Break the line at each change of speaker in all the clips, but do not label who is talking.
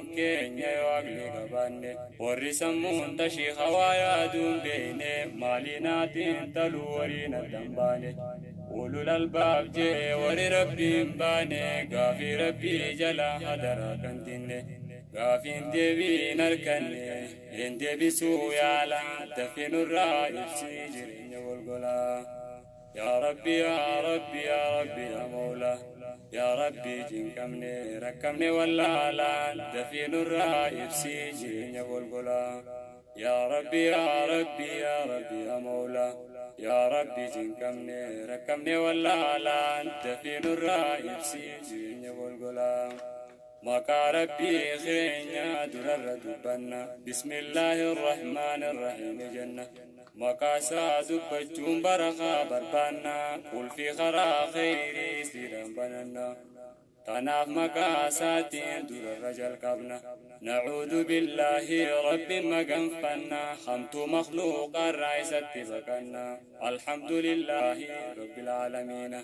Sammuun keenya yoo aqlii qabaanne warri sammuun tashii hawaa yaaduun beeyne maalinaatiin taluu wariin addan baane ulul albaab jee warri rabbiin baane gaafii rabbii jala hadaraa kan dinne gaafiin deebiin arkanne hin deebisuu yaala dafii nurraa ibsii jireenya golgolaa. Yaa Rabbi yaa Rabbi yaa Rabbi yaa Mawla yaa Rabbi cinqamne rakkamne wallaalaan dafii nurraa ibsii jireenya golgolaa. Yaa Rabbi yaa Rabbi yaa Rabbi yaa Mawla yaa Rabbi cinqamne rakkamne wallaalaan dafii nurraa ibsii jireenya golgolaa. Maqaa Rabbii keenya durarra dubbanna bismillaahi irrahmaani irrahiim jenna. Maqaa isaa dubbachuun barakaa barbaanna qulfii karaa kheyrii siidhaan bananna. Tanaaf maqaa isaatiin durarra jalqabna. Nacuudu billaahi rabbi maganfanna hamtuu makhluuqaarraa isatti baqanna. Alhamdulillaahi rabbil aalamiina.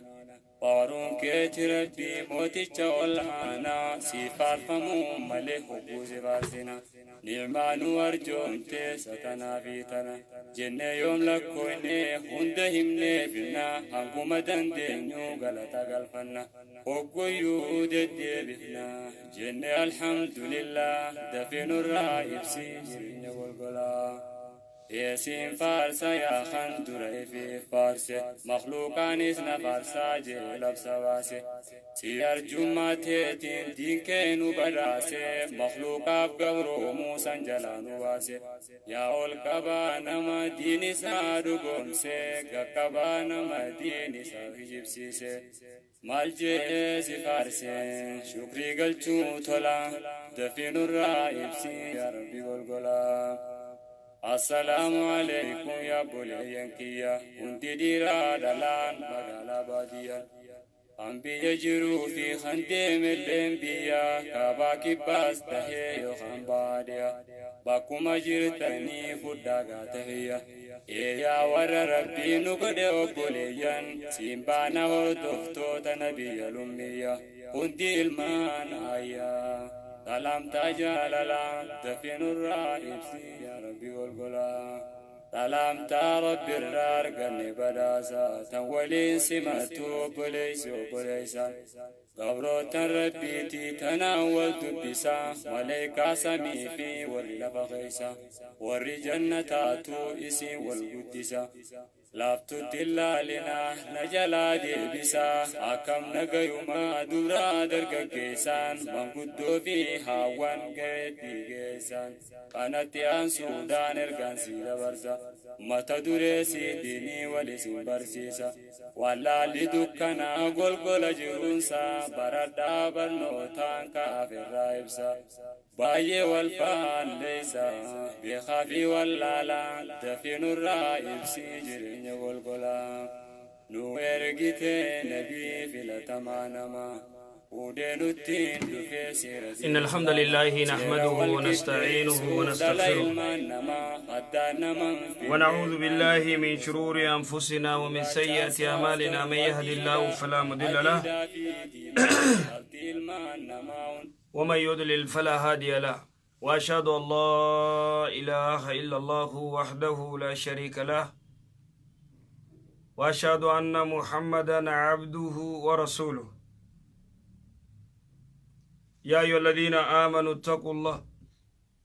Faaruun keeti rabbii mooticha ol aanaa si faarfamuu malee hogguu si faarsina. Ni'maa nu arjoomte satanaa fi tana jennee yoom lakkoofne hunda himnee finna hanguma dandeenyu galata galfanna. Hogguyyuu deddeebifna jenne alhamdulillah dafii nurraa ibsi jireenya golgolaa. Eesiin faarsa yaa kan dura ifii faarse makhluuqaanis na faarsaa jee labsa baase. Si arjummaa teetiin diin kee nu badhaase makhluuqaaf gabroomuu san jalaa nu baase. Yaa ol qabaa nama diin isaa dhugoomse qaqqabaa nama diin isaa kijibsiise. Maal jee si faarse shukrii galchuu tola dafii nurraa ibsi yaa rabbi golgolaa. Assalaamu alaikum yaa obboleeyyan kiyya hundi dhiiraa dhalaan magaalaa baadiyyaa. Kan biyya jiruu fi kan deemelleen biyya kaabaa kibbaas tahee yookaan baadiyaa. Bakkuma jirtanii fudhaa gaatahiyya. Eeyaa warra rabbii nu godhe obboleeyyan siin baana hordoftoota nabiyya lummiyya. Hundi ilmaan ayyaa. Salaamtaa jaalalaa dafii nurraa ibsi yaa rabbi golgolaa. Salaamtaa rabbi irraa arganne badhaasa tan waliin simattu obboleessi obboleessa. Gabrootan rabbiiti tanaan wal dubbisa maleekaa samii fi warri lafa keessa. Warri jannataatu isiin wal guddisa. Laaftutti ilaalina na jalaa deebisa akkam nagayuma dubraa dargaggeessaan manguddoo fi haawwan gaheetti geessan. Kanatti aansuudhaan ergaan si dabarsa mata duree siitiin wal isin barsiisa. Wallaalli dukkanaa golgola jiruunsa baradhaa barnootaan kaafirraa ibsa. Baay'ee wal faalleessa beekaa fi wallaalaa dafii nurraa ibsi jireenya golgolaa. Nu ergite nabii filatamaa namaa fuudhee nuttiin dhufee seera
إن الحمد لله نحمده ونستعينه ونستغفره
ilmaan namaa addaan naman
ونعوذ بالله من شرور أنفسنا ومن سيئات أعمالنا من يهد الله فلا مضل له ومن يضلل فلا هادي له وأشهد أن لا إله إلا الله وحده لا شريك له وأشهد أن محمدا عبده ورسوله يا أيها الذين آمنوا اتقوا الله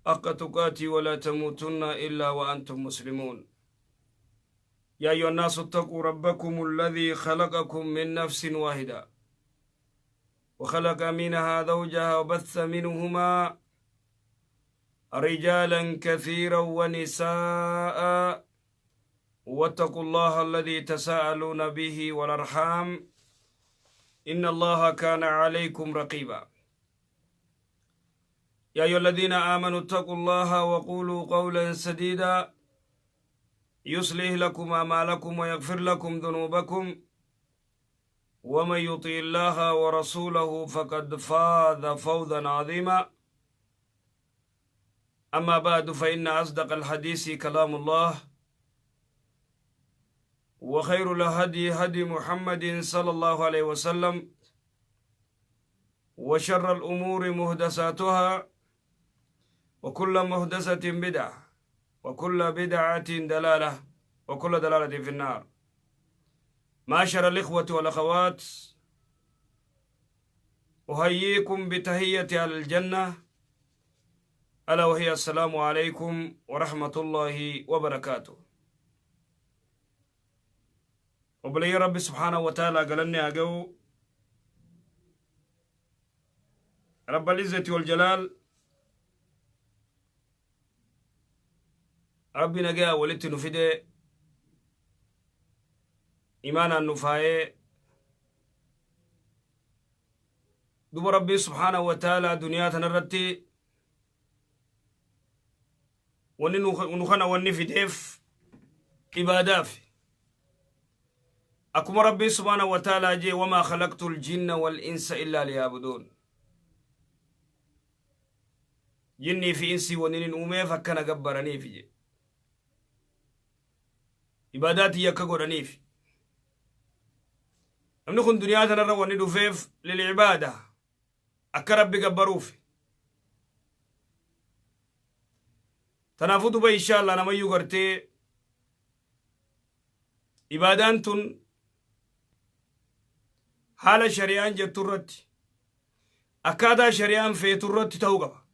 حق تقاته ولا تموتن إلا وأنتم مسلمون يا أيها الناس اتقوا ربكم الذي خلقكم من نفس واحدة وخلق منها زوجها وبث منهما رجالا كثيرا ونساء واتقوا الله الذي تساءلون به والأرحام إن الله كان عليكم رقيبا يا أيها الذين آمنوا اتقوا الله وقولوا قولا سديدا يصلح لكم أعمالكم ويغفر لكم ذنوبكم ومن يطع الله ورسوله فقد فاز فوزا عظيما أما بعد فإن أصدق الحديث كلام الله وخير الهدي هدي محمد صلى الله عليه وسلم وشر الأمور محدثاتها وكل محدثة بدعة وكل بدعة دلالة وكل دلالة في النار. معاشر الإخوة والأخوات، أحييكم بتحية أهل الجنة، ألا وهي السلام عليكم ورحمة الله وبركاته. وبلي ربي سبحانه وتعالى قالني أجو رب العزة والجلال ربي نجا ولدت نفيده إيمانا نفاية دوب ربي سبحانه وتعالى دنيا تنرتي ونخنا ونفيدف إباداف أكم ربي سبحانه وتعالى جي وما خلقت الجن والإنس إلا ليعبدون. جني في إنسي ونين أمي فكنا جبرني في جي عباداتي يكغورني في أمنكم دنيا تنرى وندفيف للعبادة أكرب بجبروف تنافض بي إن شاء الله نما يغرتي عبادان تن حال شريان جترت أكادا شريان في ترت توقف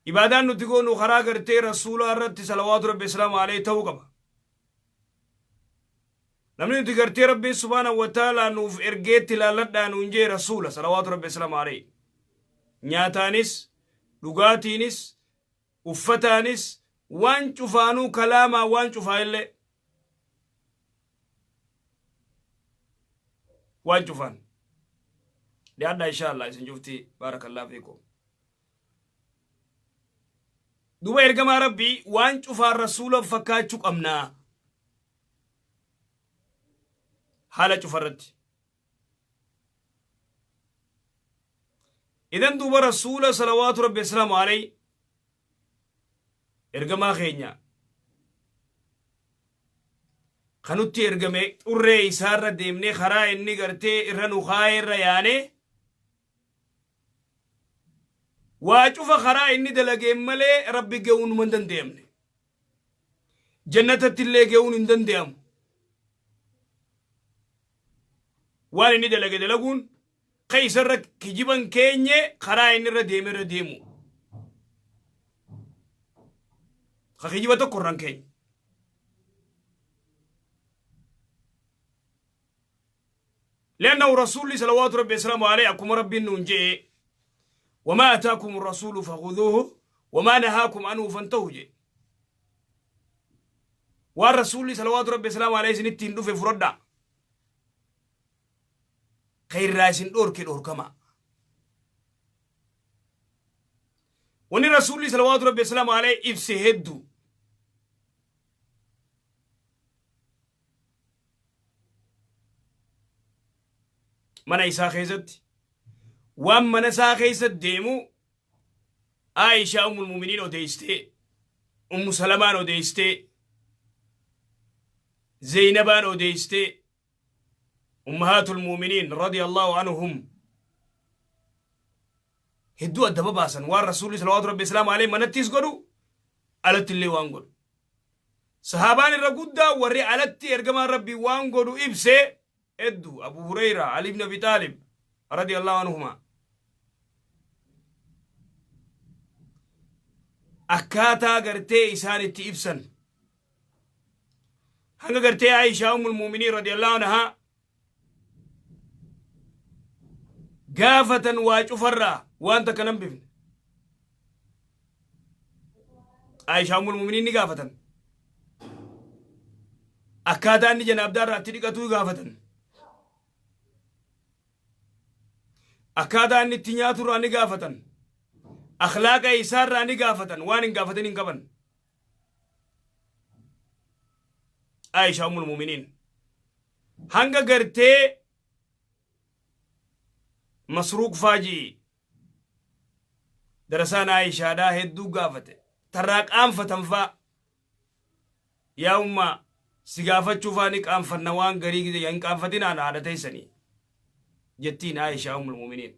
عبادان نتقون خرا غرتي رسول الله صلوات ربي السلام عليه توقف namni nuti gartee rabbii subhaanahu wa ta'ala nuuf ergeetti laalladhaa nuun jee rasuula salawaatu rabbi islaamu alayhi. Nyaataanis dhugaatiinis uffataanis waan cufaanuu kalaamaa waan cufaa illee waan cufaan dhiyaadhaa insha Allah isin cufti baarakallahu fiikum. Duuba ergamaa rabbii waan cufaan rasuula fakkaachuu qabnaa. Haala cufarratti. Idan duuba rasuula salawaatu rabbi islaamu alayhi ergamaa keenya kanutti ergame xurree isaarra deemnee karaa inni gartee irra nu kaa'e irra yaane waa cufa karaa inni dalageen malee rabbi ga'uun hin danda'amne. Jannatatti illee ga'uun hin danda'amu. Waan inni dalage dalaguun keeysarra kijiban keenye karaa inni irra deeme irra deemu. Ka kijiba tokko irraan keenye. لأنه رسول صلوات ربي وسلامه عليه أكم ربي ننجي وما أتاكم الرسول فخذوه وما نهاكم عنه فانتهوا جي. والرسول صلوات ربي وسلامه عليه سنتين دفع فردا خير راسين دور كدور كما وني رسول صلوات ربي وسلامه عليه إفسي هدو mana isaa keessatti waan mana isaa keessatti deemu Aishaa ummul mu'miniin odeessitee Ummu Salamaan odeessitee Zeynabaan odeessitee Ummahaatul mu'miniin radiyallahu anhum hedduu adda babaasan waan rasuulli salawaatu rabbi islaamu alayhi manattis godhu alatti illee waan godhu. Sahaabaan irra guddaa warri alatti ergamaan rabbii waan godhu ibsee ادو ابو هريره علي بن ابي طالب رضي الله عنهما اكاتا غرتي اسان ابسن هنگا غرتي عائشه ام المؤمنين رضي الله عنها غافه واجفرا وانت كلام بفن عائشه ام المؤمنين غافه اكاتا اني جناب دار اتدقتو غافه Akkaataa inni itti nyaatu irraa ni gaafatan. Akhlaaqa isaa irraa ni gaafatan. Waan hin gaafatin hin qaban. Aishaa ummul mu'miniin. Hanga gartee Masruuq faajii darasaan Aishaadhaa hedduu gaafate. Tarraa qaanfatan faa. Yaa ummaa si gaafachuu faa ni qaanfanna waan garii hin qaanfatinaan haadha teessanii. Jettiin Aishaa ummul mu'miniin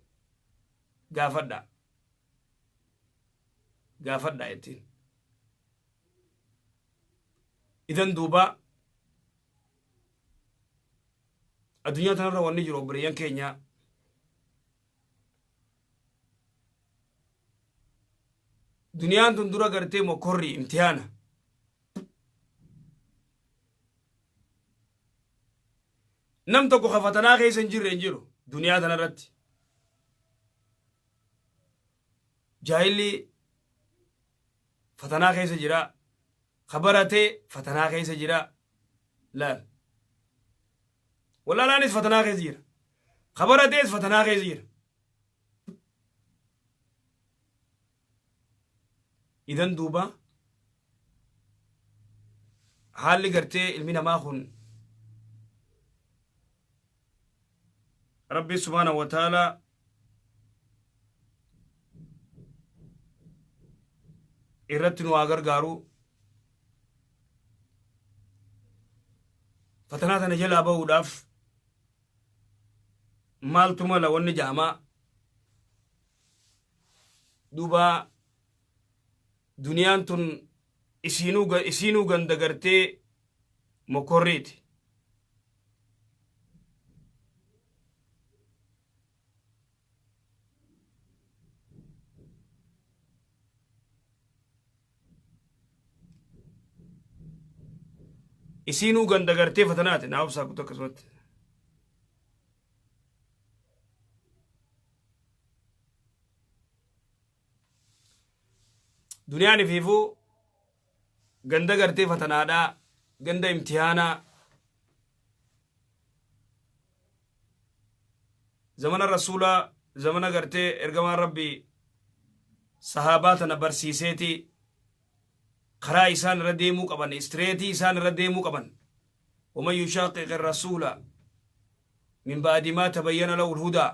gaafadha. Gaafadhaa jettiin. Idan duuba addunyaa tanarra wanni jiru, obboleeyyan keenya, duniyaan tun dura gartee mokorri imtihaana. Nam tokko ka fatanaa keessa hin jirre hin jiru duniyaa tanarratti. Jaahilli fatanaa keessa jira. Ka barate fatanaa keessa jira. Laal. Wallaalaanis fatanaa keessa jira. Ka baratees fatanaa keessa jira. Idan duuba haalli gartee ilmi namaa kun, Rabbi subhaanahu wa ta'ala irratti nu haa gargaaru. Fatanaa tana jalaa bahuudhaaf maaltu mala wanni jaamaa? Duuba duniyaan tun isiinuu ganda gartee mokorriiti. Isiinuu ganda gartee fatanaati. Naa obsaa kutu akkasumatti. Duniyaan ifiifuu ganda gartee fatanaadhaa, ganda imtihaanaa. Zamana Rasuulaa, zamana gartee ergamaan Rabbii sahaabaa tana barsiiseeti karaa isaan irra deemuu qaban, istreetii isaan irra deemuu qaban. ومن يشاقق الرسول من بعد ما تبين له الهدى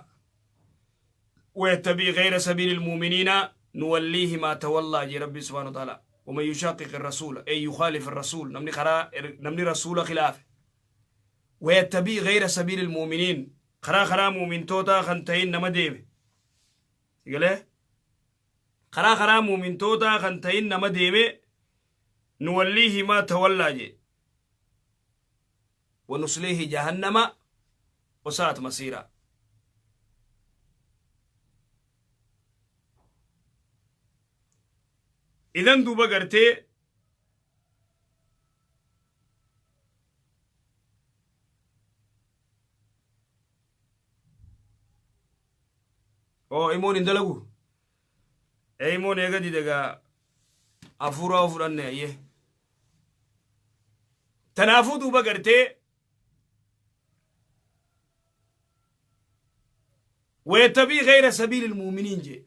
ويتبع غير سبيل المؤمنين نوليه ما تولى جي ربي سبحانه وتعالى. ومن يشاقق الرسول، أي يخالف الرسول، نمني خرا نمني رسول خلافه، ويتبع غير سبيل المؤمنين، خرا خرا مؤمن توتا خنتين نما ديمه قال خرا خرا مؤمن توتا خنتين نما ديمه، نوليه ما تولى جي ونصليه جهنم وساءت مصيرا. إذن دوبا gartee oo imoon hin dalagu, imoon eega didegaa hafuuraa fudhanne ayye. Tanaafuu duuba gartee ويتبع غير سبيل المؤمنين جي،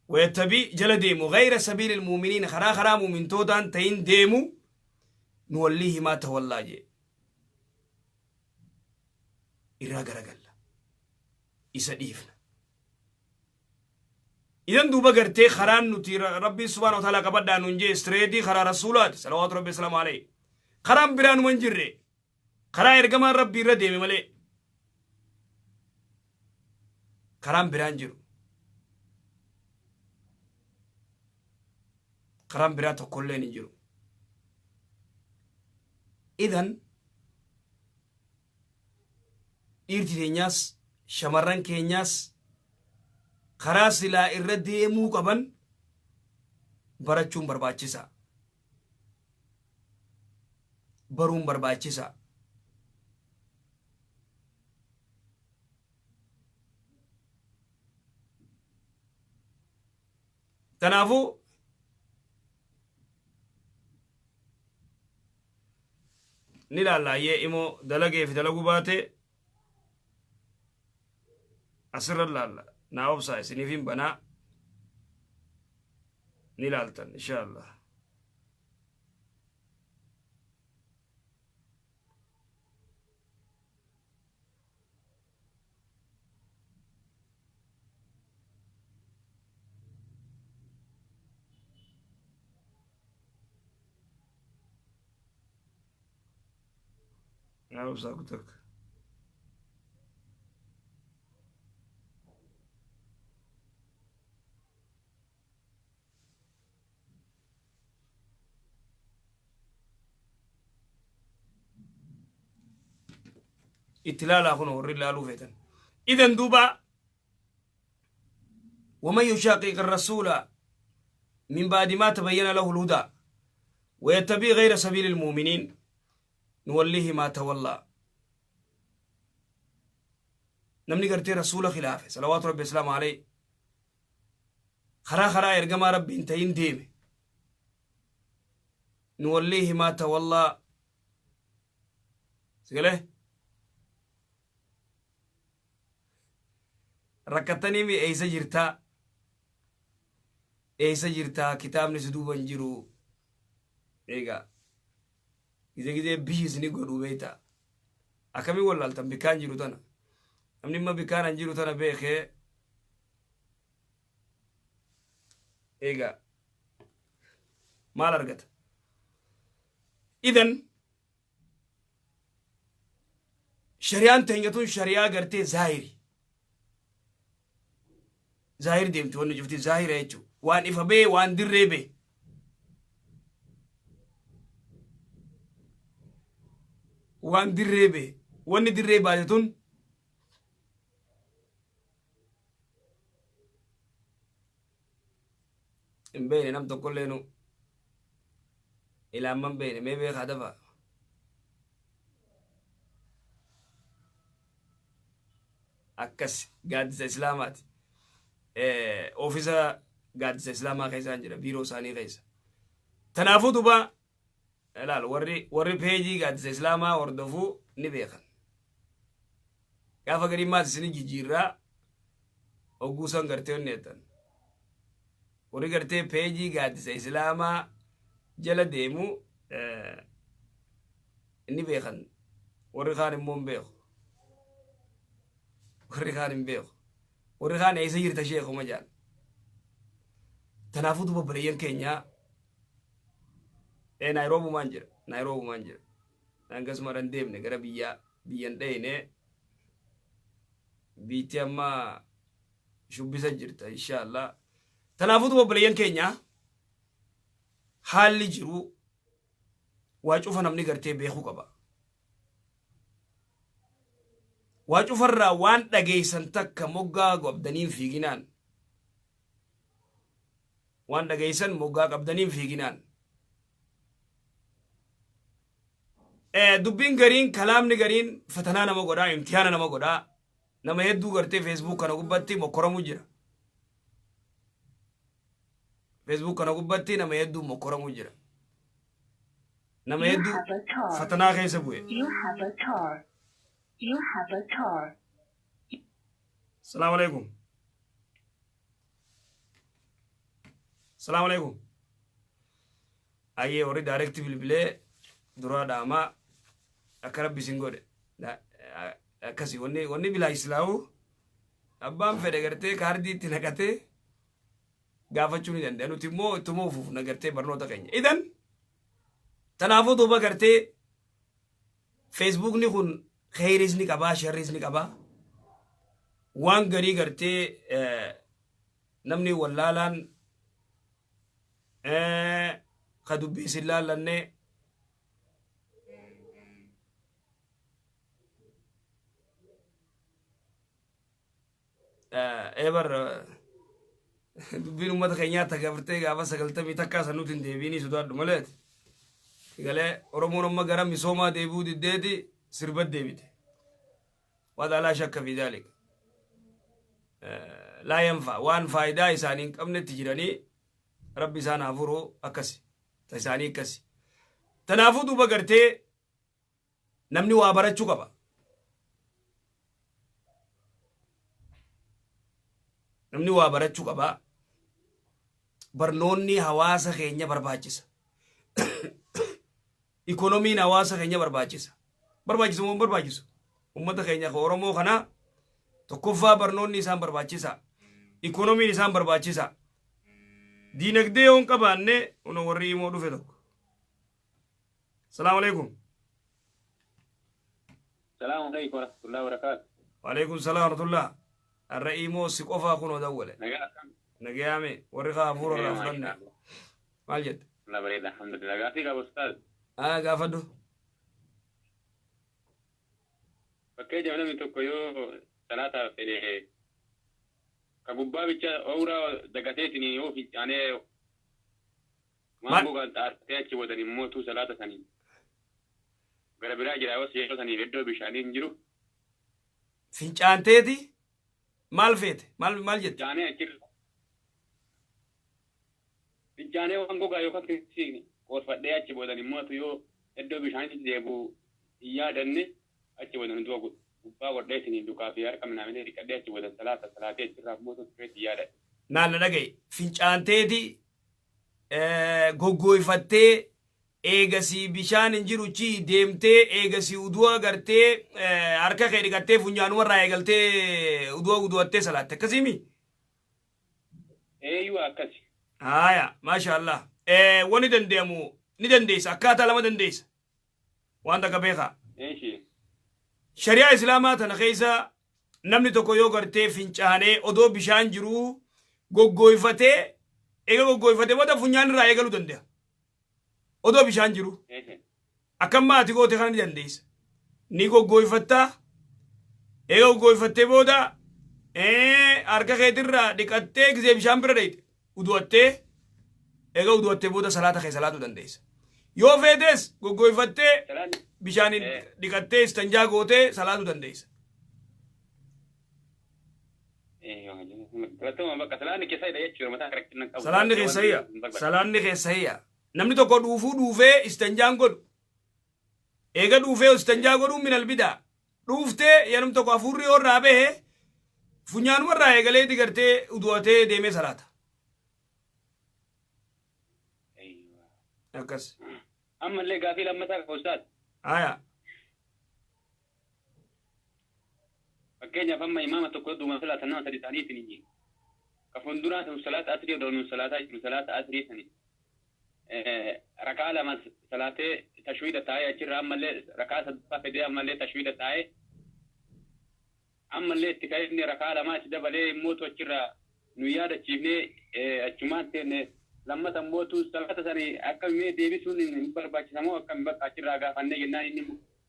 ويتبع jala deemu، غير سبيل المؤمنين، خرا خرا مؤمن توتان تين deemu، نوليه ما تولى جي، irraa garagalla, isa dhiifna. Idan duuba gartee karaan nuti Rabbii subhaana wa ta'ala qabadhaa nun jee istireetii karaa Rasuulaati salawaatu Rabbi salaamu alayhi. Karaan biraa numa hin jirre, karaa ergamaan Rabbii irra deeme malee karaan biraan jiru, karaan biraa tokkolleen hin jiru. Idan dhiirti keenyaas shamarran keenyaas karaa silaa irra deemuu qaban barachuun barbaachisa, baruun barbaachisa. Kanaafuu ni ilaallayyee imoo dalagee fi dalaguu baate asirra laalla. Naa obsaa, isiniif hin banaa, ni ilaaltan insha Allah. Naa obsaa kutakka. Itti ilaalaa kun warri ilaaluu feetan. Idan duuba ومن يشاقق الرسول من بعد ما تبين له الهدى ويتبع غير سبيل المؤمنين نوليه ما تولى. Namni gartee rasuula khilaafe salawaatu rabbi islaamu alayhi karaa ergamaa rabbi hin ta'in deeme nuwalliihi maa tawallaa sigalee rakkataniimi. Eeysa jirtaa, eeysa jirtaa? Kitaabni si duuba hin jiru. Egaa gizee gizee biyyi isini godhuu beeyta. Akkamii wallaaltan bikkaan jiru tana? Namni imma bikkaan an jiru tana beekee egaa maal argata? Idan shari'aan teenya tun shari'aa gartee zaahiri zaahir deemti. Wanni cufti zaahira jechuu waan ifa bee, waan dirree bee. Waan dirree bee, wanni dirree baate tun hin beene. Nam tokkolleenu ilaamman beene mee beekaa dafa. Akkas gaaddisa islaamaati. Oofisa gaaddisa islaamaa keessaan jira, biiroo isaanii keessa. Tanaafuu duba ilaal, warri peejii gaaddisa islaamaa hordofuu ni beekan. Gaafa garii maas isini jijjiirraa hogguu san gartee onni jettan. Warri gartee peejii gaaddisa islaamaa jala deemu ni beekan. Warri kaan immoo hin beeku. Warri kaan hin beeku. Warri kaan eessa jirta sheekuma jaan. Tanaafuu duba obboleeyyan keenya, Naayiroobumaan jira. Naayiroobumaan jira. Akkasuma dhan deemne gara biyyaa biyyan dhayne. Biitti amma shubbisa jirta inshaallah. Tanaafuu duba obboleeyyan keenya, haalli jiru waa cufa namni gartee beekuu qaba. Waa cufarraa waan dhageessan takka moggaa qabdaniin fiiginaan. Waan dhageessan moggaa qabdaniin fiiginaan. Dubbiin gariin, kalaamni gariin fatanaa nama godhaa, imtihaana nama godhaa. Nama hedduu gartee Facebook kana gubbatti mokkoramu jira. Facebook kana gubbatti nama hedduu mokkoramu jira. Nama hedduu fatanaa keessa bu'e.
You have a car. You have a car.
Salaamu alaikum. Salaamu alaikum. Ayyee, warri direct bilbilee duraa dhaamaa akka rabbi isin godhe. Akkasi wanni bilaa islaamu abbaan fedhe gartee kaardii itti naqatee gaafachuu ni danda'a. Nuti immoo ittuma ufuuf na gartee barnoota keenya. Idan tanaafuu duuba gartee Facebookni kun kheyriis ni qabaa, sharriis ni qabaa. Waan garii gartee namni wallaalaan ka dubbiis hin laallanne eebar dubbiin uummata keenyaa tagabrtee gaafa 91 san nuti hin deebiinii sodaadhu maleeti. Galee Oromoon amma gara misoomaa deebi'uu diddeeti sirba deebite. وهذا لا شك في ذلك. لا ينفع waan faayidaa isaanii hin qabnetti jiranii rabbi isaan haa furu. Akkasi ta isaanii akkasi. Tanaafuu duuba gartee namni waa barachuu qaba. Namni waa barachuu qaba. Barnoonni hawaasa keenya barbaachisa. Ikonomiin hawaasa keenya barbaachisa. Barbaachisu moo hin barbaachisu? Uummata keenya ka Oromoo kana tokkoffaa barnoonni isaan barbaachisa. Ikonomiin isaan barbaachisa. Diinagdee yoo hin qabaanne kun warri himoo dhufe tokko. Salaamu alaikum.
Salaamu alaikum warahmatullahi wabarakatuh.
Waalaikum salaam warahmatullah. Har'a imoo si qofaa kunoo dawwale.
Nagaa akkam?
Nagayaame warri kaa hafuura irraa fudhanne. Maal jette?
La bareeda, alhamdulillah. Gaaffii qaba ustaaz.
Haa, gaafadhu.
Fakkeenyaaf namni tokko yoo salaataaf fedhe ka gubbaa bicha ooraa dagateetiin yoo fincaanee waan gogaan xaartee achi boodan immoo tuu salaata sanii gara biraa jira yoo yeroo saniif iddoo bishaanii hin jiru.
Fincaanteeti maal feete maal maal jette?
Fincaanee achirra. Fincaanee waan gogaa yookaan kirsiin qoorfadhee achi boodan immoo yoo iddoo bishaanitti deebi'u hin yaadanne achi boodan du'a gubbaa godheetiin dukaa fi harka minaaminee dhiqadhee achi boodan salaata salaatee achirraa immoo tureetti yaadadhe.
Naanna dhagaye fincaanteeti goggooyfattee eegasii bishaan hin jiru chii deemtee eegasii udu'a gartee harka kee dhiqattee funyaanumarraa eegaltee udu'a udu'attee salaatte akkasiimi?
Eeyyuu akkasi.
Haaya maasha Allah. Wani dandeemu ni dandeessa akkaataa lama dandeessa. Waan takka beekaa.
Eeshi.
Shari'aa Islaamaa tana keessa namni tokko yoo gartee fincaanee odoo bishaan jiruu goggooyfatee eega goggooyfatee booda funyaan irraa eegaluu danda'a. Odoo bishaan jiru.
Eeshi.
Akkam maati goote kana ni dandeessa. Ni goggooyfattaa. Eega goggooyfattee booda harka keetirraa dhiqattee gisee bishaan bira dheeyte udu'attee eega udu'attee booda salaata kee salaatuu dandeessa. Yoo feetes goggooyfattee
Salaanni.
bishaaniin dhiqattee istanjaa gootee salaatuu dandeessa.
Galatoomaa bakka salaanni keessa hidha jechuudha mataa rakkina qabu.
Salaanni keessa hiyya. Salaanni keessa hiyya. Namni tokko dhuufuu dhuufee istanjaan godhu. Eega dhuufee istanjaa godhuun minal bidaa. Dhuuftee yanum tokko hafuurri yoo irraa bahe funyaanuma irraa eegaleeti gartee udu'atee deemee salaata. Akkas.
Ammallee gaafii lammataa qaba ustaaz.
Haya.
Fakkeenyaaf amma imaama tokko duuma salaata nama sadi ta'aniitiin hin jiru. Ka fuulduraa sun salaata asrii odoo nuun salaataa jiru salaata asrii sani. Rakaa lama salaatee tashwiida taa'ee achirraa ammallee rakaa sadaffaa fidee ammallee tashwiida taa'ee ammallee itti ka'ee rakaa lamaa itti dabalee immootu achirraa nu yaadachiifnee achumaan teenne lammata immootu salaata sani akka mee deebisuun hin barbaachisamoo akkam bakka achirraa gaafannee jennaan inni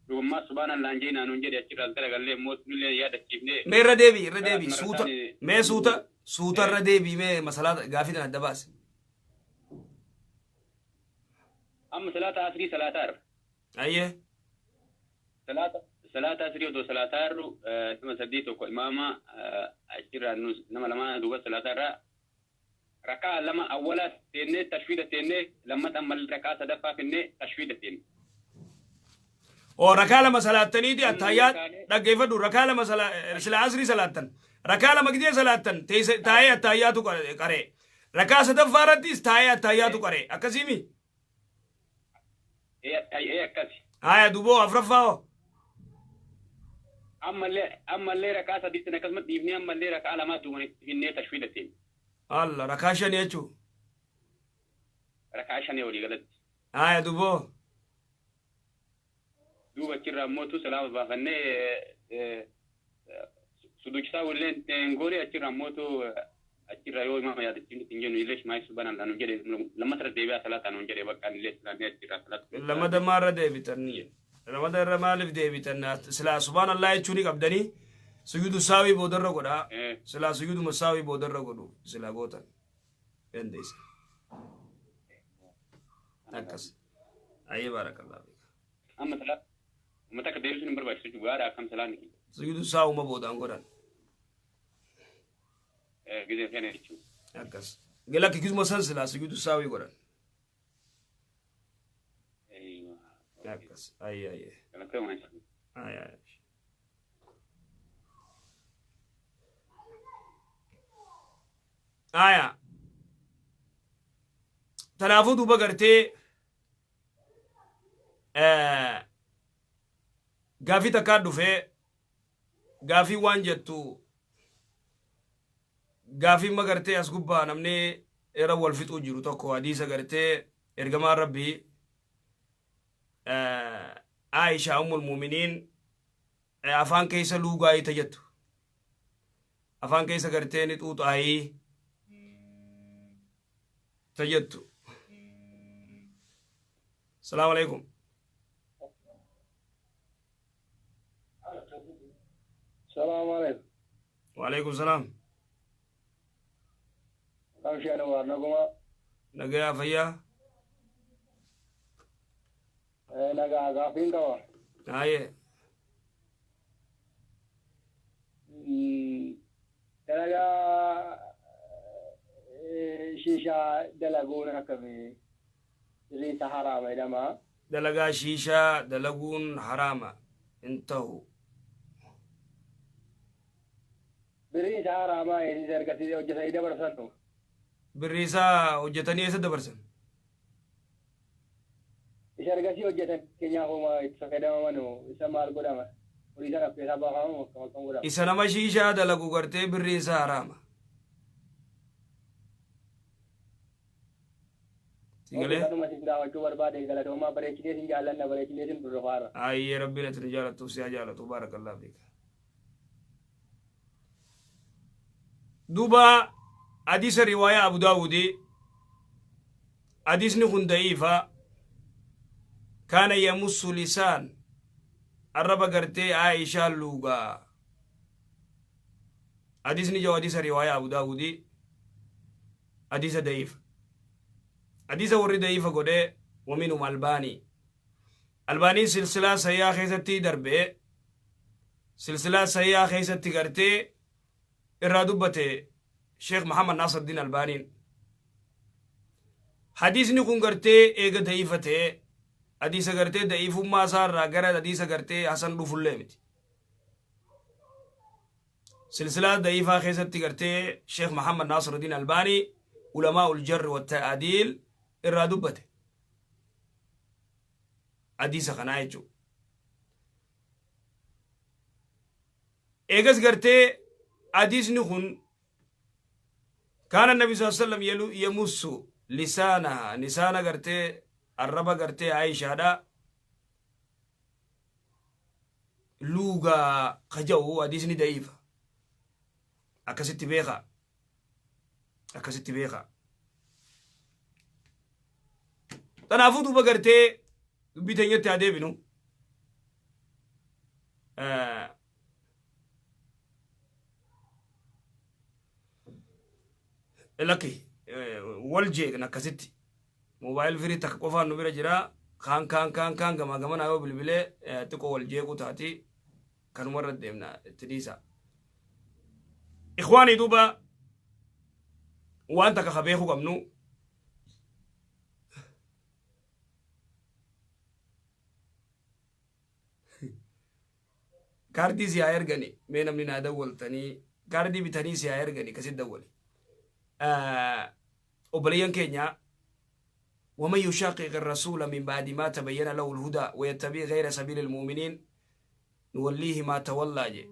dhugummaa subhaanallaan jeenaa nuun jedhe achirraa garagallee immootu nullee yaadachiifnee.
Mee irra deebii irra deebii suuta mee suuta suuta irra deebii mee masalaa gaafii tana adda baase.
Amma salaata asrii salaataa irra.
Ayyee.
Salaata asrii odoo salaataa irru nama sadii tokko imaama achirraa nama lama duuba salaataa irraa rakaa lama awwala teennee tashwiida teennee lammata ammallee rakaa sadaffaa finnee tashwiida teenne.
Oo rakaa lama salaattaniiti attaayyaa dhaggeeffadhu rakaa lama sila asrii salaattan rakaa lama gidee salaattan taa'ee attaayyaatu qaree rakaa sadaffaa irrattis taa'ee attaayyaatu qaree akkasiimi.
Ee akkasi.
Haya duboo afraffaa hoo.
Ammallee rakaa sadiitti akkasuma dhiifnee ammallee rakaa lamaa duuban itti finnee tashwiida teenne.
Alla rakaa shanii jechuu.
Rakaa shanii walii galatti.
Haya duboo.
Duuba achirraa immootu salaama baafannee suduuchisaa wallee hin goone achirraa immootu achirraa yoo imaama yaadachiifne hin jennu illee shimaayii subhaanallah nuun jedhe lammata irra deebi'aa salaataa nuun jedhe bakka illee salaannee achirraa salaatu.
Lammata maarra deebitan. Lammata irra maaliif deebitan silaa subhaanallah jechuu ni qabdanii sujuudu saawii boodarra godhaa. Silaa sujuuduma saawii boodarra godhu silaa gootan. Dandeessa. Akkas. Ayyee baarakallah.
Amma salaata uummata akka deebisuun hin barbaachisu jechuudha gaara akkam salaanni.
Sujuudu saawuma boodaan godhan.
Gizee feene jechuudha.
Akkas. Lakki gizuma san silaa sujuudu saawii godhan. Akkas. Ayyee ayyee. Ayyee ayyee. Aya. Tanaafuu duuba gartee gaafii takkaa dhufee gaafii waan jettu gaafii ma gartee as gubbaa namni irra wal fixuu jiru tokko hadiisa gartee ergamaan rabbii Aisha ummul muuminiin afaan keessa luugaayii ta jettu afaan keessa gartee ni xuuxaayii ta jettu. Salaamu alaikum.
Salaamu alaikum.
Waalaikum salaam.
Kamshee Anwaar naguma.
Nagayaa fayyaa.
Nagaa gaaffiin qaba.
Haayee.
Dalagaa shiishaa dalaguun akkamii sirriisa haraama jedhama.
Dalagaa shiishaa dalaguun haraama hin ta'u.
Birrii isaa haraamaa isa ergasii hojjetanii dabarsan.
Birrii isaa hojjetanii eessa dabarsan?
Isa ergasii hojjetan keenyaaf homaa itti fayyadamaman isa maal godhama? Horii sana keessaa baafamu akkam akkam godhama?
Isa nama shiishaa dalagu gartee birriin isaa haraama. Si galee?
Kanuma isin gaafachuu barbaade galatoomaa bareechinee isin jaallanna bareechinee isin durfaara.
Ayyee rabbiin ati nu jaalattuuf si haa jaalatu baarakallahu fiika. Duuba hadiisa riwaayaa Abu Daawudii hadiisni kun da'iifa kaana yamussu lisaan arraba gartee Aishaa luugaa hadiisni jau hadiisa riwaayaa Abu Daawudii hadiisa da'iifa hadiisa warri da'iifa godhee waminhum albaanii albaaniin silsilaa sayyaa keessatti darbee silsilaa sayyaa keessatti gartee irraa dubbate Sheekh Muhammad Nasruddin Albaaniin. Hadiisni kun gartee eega da'iifa ta'ee hadiisa gartee da'iifummaa isaa irraa gara hadiisa gartee hasan dhufullee miti. Silsilaa da'iifaa keessatti gartee Sheekh Muhammad Nasruddin Albaanii ulamaa ul jarri wa ta'adiil irraa dubbate. Hadiisa kanaa jechuudha. Eegas gartee hadiisni kun kaana nabi sallallahu alaihi wasallam yamussu lisaanaha lisaana gartee arraba gartee Aishaadha luugaa kaja'u hadiisni da'iifa akkasitti beeka akkasitti beeka. Kanaafuu duuba gartee dubbii teenyatti haa deebinu. Lakki wal jeeqna akkasitti moobaayil firii takka qofaan nu bira jira kaan kaan kaan kaan gamaa gamanaa yoo bilbilee xiqqoo wal jeequu taati kanuma irra deemna itti dhiisa. Ikhwaanii duuba waan takka ka beekuu qabnu kaardii si haa ergani mee namni naa dawwaltanii kaardii bitanii si haa ergani kasit dawwali. Obboleeyyan keenya ومن يشاقق الرسول من بعد ما تبين له الهدى ويتبع غير سبيل المؤمنين نوليه ما تولى جي.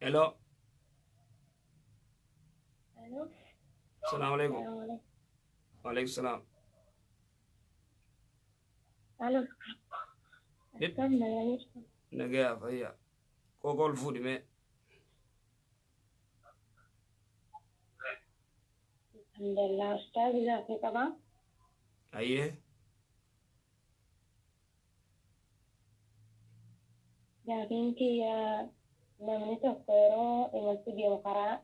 الو.
الو.
السلام عليكم.
السلام عليكم.
وعليكم السلام.
الو. استنى يا يوسف.
Nagayaa fayyaa. Qoqol fuudhi mee.
الحمد لله أستاذ gaaffii qaba.
Ayyee.
Gaafiin kiyya namni tokko yeroo imaltu deemu karaa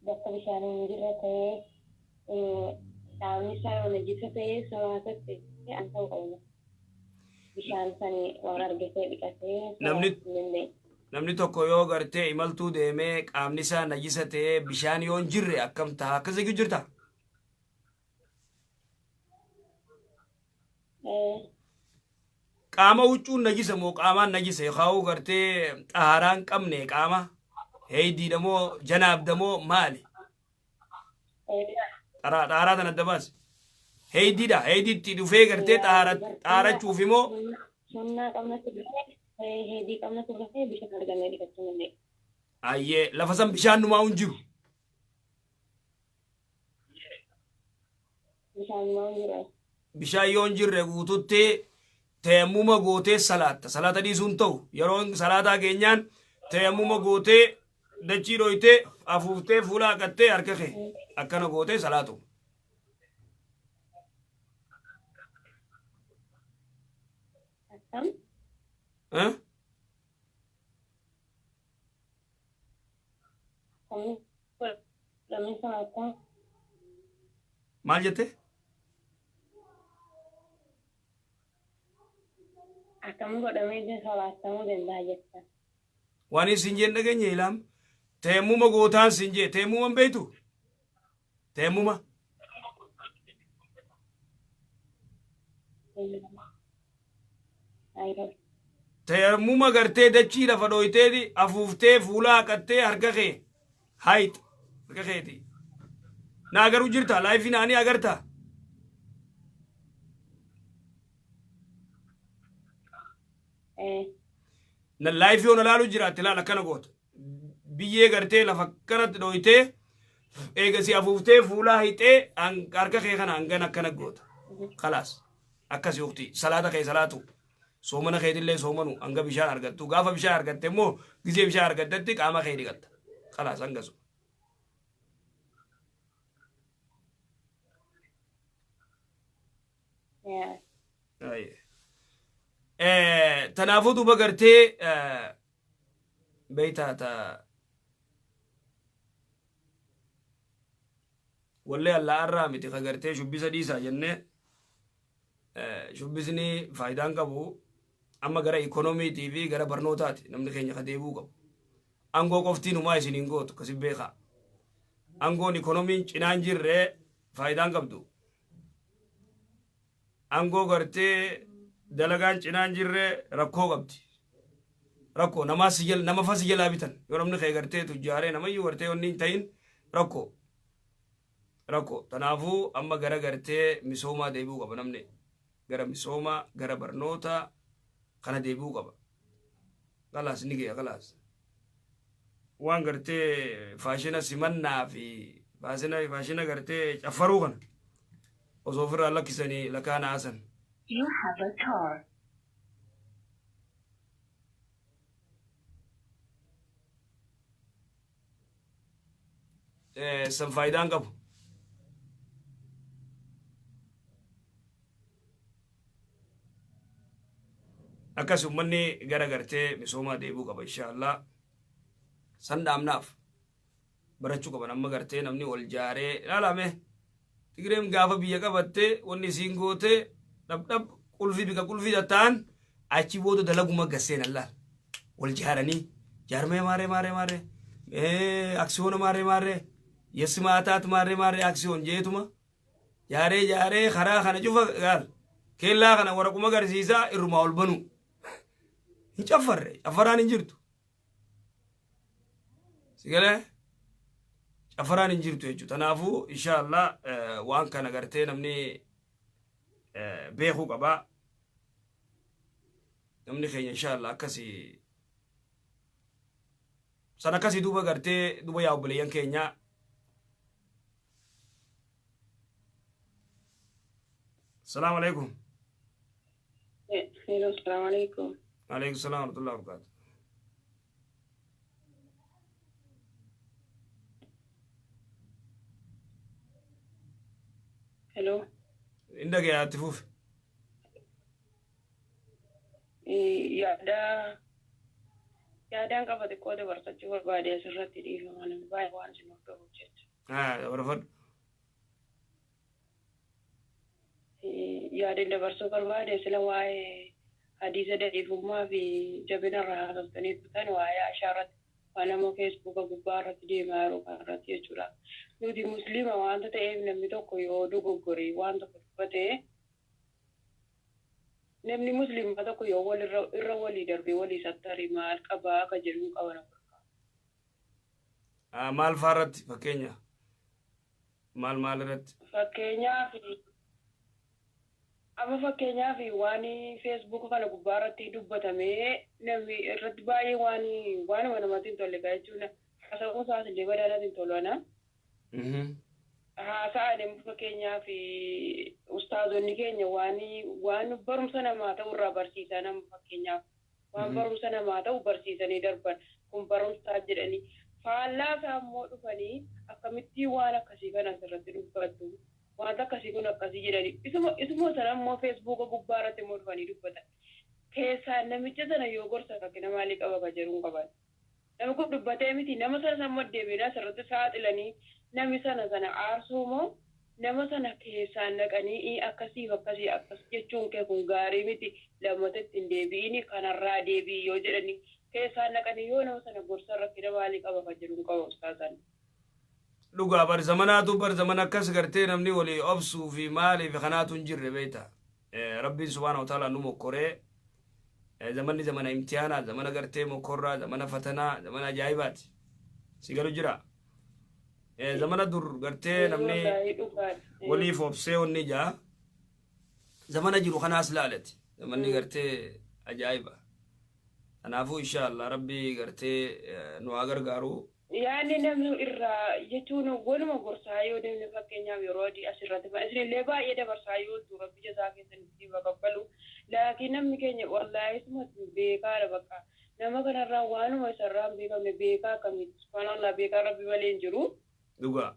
bakka bishaan hin jirre ta'ee qaamni isaa najisa ta'ee salaatatti an ta'uu qabna. Bishaan sanii waan argatee dhiqatee salaachuu hin danda'e.
Namni tokko yoo gartee imaltuu deemee qaamni isaa najisa ta'ee bishaan yoo hin jirre akkam ta'a? Akkas eeguu jirta? Qaama huccuun najisa moo qaamaan najisa yookaan gartee xaharaa hin qabne qaama heeydiidha moo janaabda moo maali? Xaharaa tana adda baasi. Heeydiidha heeydiitti dhufee gartee xaarachuuf immoo.
Sunnaa qabna turre heedii qabna turre bishaan argannee dhiqachuu danda'e.
Ayyee lafa san bishaan numaa hin jiru.
Bishaan numaa hin jiru.
Bishaan yoo hin jirre guututti tayammuma gootee salaatta. Salaata dhiisuun ta'u yeroo salaataa keenyaan tayammuma gootee dachii dhoytee afuuftee fuula haqattee harka kee akkana gootee salaatu.
Akkam?
Eh?
Akkamii godhamee salaatamuu?
Maal jette?
Akkam godhamee salaatamuu danda'a jetta?
Waan isin jeen dhageenye ilaam. Teemmuma gootaan sin jee teemmuma hin beektu? Teemmuma. Teemmuma gartee dachii lafa dhooyteeti afuuftee fuula haqattee harka kee haayix harka keeti. Na agaruu jirta laayifii naanii agartaa? Na laayifii yoon ilaalu jiraatte laal akkana goota. Biyyee gartee lafa akkanatti dhooytee eegasi afuuftee fuulaa hixee harka kee kana hangan akkana goota. Kalaas akkasi ukti salaata kee salaatu. Soomana keetillee soomanu hanga bishaan argattu. Gaafa bishaan argatte immoo gizee bishaan argattetti qaama kee dhiqatta. Kalaas hangasu. Tanaafuu duuba gartee beeytaa ta wallee allaa arraa miti ka gartee shubbisa dhiisaa jennee shubbisni faayidaan qabu amma gara ikonomiitii fi gara barnootaati namni keenya ka deebi'uu qabu. Angoo qoftiin humaa isin hin gootu kasi beekaa. Angoon ikonomiin cinaan jirre faayidaan qabdu. Angoo gartee dalagaan cinaan jirre rakkoo qabdi. Rakkoo namaa si jala nama fa si jalaa bitan yoo namni kee gartee tujjaaree namayyuu gartee wanni hin ta'in rakkoo. Rakkoo tanaafuu amma gara gartee misoomaa deebi'uu qaba namni. Gara misoomaa gara barnootaa kana deebi'uu qaba. Kalaas ni ga'e kalaas. Waan gartee faashina simannaa fi faashina gartee caffaruu kana osoo ofirraa lakkisanii lakaana hasan.
You have a car.
San faayidaan qabu. Akkas uummanni gara gartee misoomaa deebi'uu qaba inshaallah. San dhaamnaaf barachuu qaban amma gartee namni ol jaaree ilaalame. Tigireen gaafa biyya qabatte wanni isiin goote dhabdhab qulfii bika qulfii tatta'an achi booda dalaguma gasseen laal. Wal jaaranii jaarmee maaree maaree maaree aksiyoona maaree maaree yessi maataat maaree maaree aksiyoon jeetuma jaaree jaaree karaa kana cufa gaal keellaa kana waraquma agarsiisaa irrumaa ol banu. Hin caffarre, caffaraan hin jirtu. Sigalee caffaraan hin jirtu jechuudha. Kanaafuu inshaallah waan kana gartee namni beekuu qabaa. Namni keenya inshaallah akkasii san akkasii duuba gartee duuba yaa obboleeyyan keenya. Salaamu alaikum.
Hello, assalamu alaikum.
Alaikum salaam wa rahmatullahi wa barakatuh.
Hello.
Inda ga'e ati fufi.
Yaadaan qaba xiqqoo dabarsachuu barbaade asirratti dhiifama namni baay'ee waan isin hordofuuf jecha.
Haa, dabarfadhu.
Yaadaan dabarsuu barbaade sila waa'ee hadiisa daciifummaa fi jabina irraa haasoftanii turtan waa'ee ashaa irratti waan nama feesbuuka gubbaa irratti deemaa jiru kan irratti jechuudha. Nuti musliima waanta ta'eef namni tokko yoo dogoggoree waan tokko dubbate namni musliima tokko yoo walirra irra walii darbee walii sattari maal qabaa akka jedhu qaba nama.
Maal faa irratti fakkeenya maal maal irratti?
Fakkeenyaaf amma fakkeenyaaf waan feesbuuk kana gubbaa irratti dubbatamee namni irratti baay'ee waan waanuma namatti hin tolle jechuudha. Haasa'uun isaas illee badaa hin tolu ana. Haasa'an immoo fakkeenyaaf ustaazonni keenya waan waan barumsa namaa ta'u irraa barsiisan amma fakkeenyaaf waan barumsa namaa ta'u barsiisanii darban kun barumsaa jedhanii faallaa isaa immoo dhufanii akkamitti waan akkasii kana asirratti dubbattu wanta akkasii kun akkasii jedhanii isuma isuma sana immoo feesbuuka gubbaa irratti immoo dhufanii dubbatan.
Keessaan namicha sana yoo gorsa rakkina maalii qaba ka jedhuun qaban. Namni kun dubbatee miti nama sana sammuu deebiinaa asirratti saaxilanii namni sana sana aarsuu moo nama sana keessaan naqanii akkasiif akkasii akkas jechuun kee kun gaarii miti lammata ittiin deebi'ini kanarraa deebi'i yoo jedhani keessaan naqanii yoo nama sana gorsa rakkina maalii qaba ka jedhuun qaba ustaazan.
Dhugaa bar zamanaatu bar zaman akkas gartee namni walii obsuu fi maalii fi kanaatu hin jirre beekta. Rabbiin subhaana wa ta'ala nu mokkoree zamanni zamana imtihaanaa, zamana gartee mokkorraa, zamana fatanaa, zamana ajaa'ibaati. Si galu jira. Zamana dur gartee namni waliif obsee onni jaa zamana jiru kanaas laalati. Zamanni gartee ajaa'iba. Kanaafuu insha Allah Rabbii gartee nu haa gargaaru.
Yaanni namni irraa jechuun waluma gorsaa yoo deemne, fakkeenyaaf yeroo adii asirratti isinillee baay'ee dabarsaa yoo jiru biyya isaa keessatti bakabbalu, laakiin namni keenya wallaahi sumatti beekaadha. Bakka nama kanarraa waanuma isarraa hin beekamne beekaa akkamitti, subhaanallah, beekaa Rabbi malee hin jiru.
Dhugaa.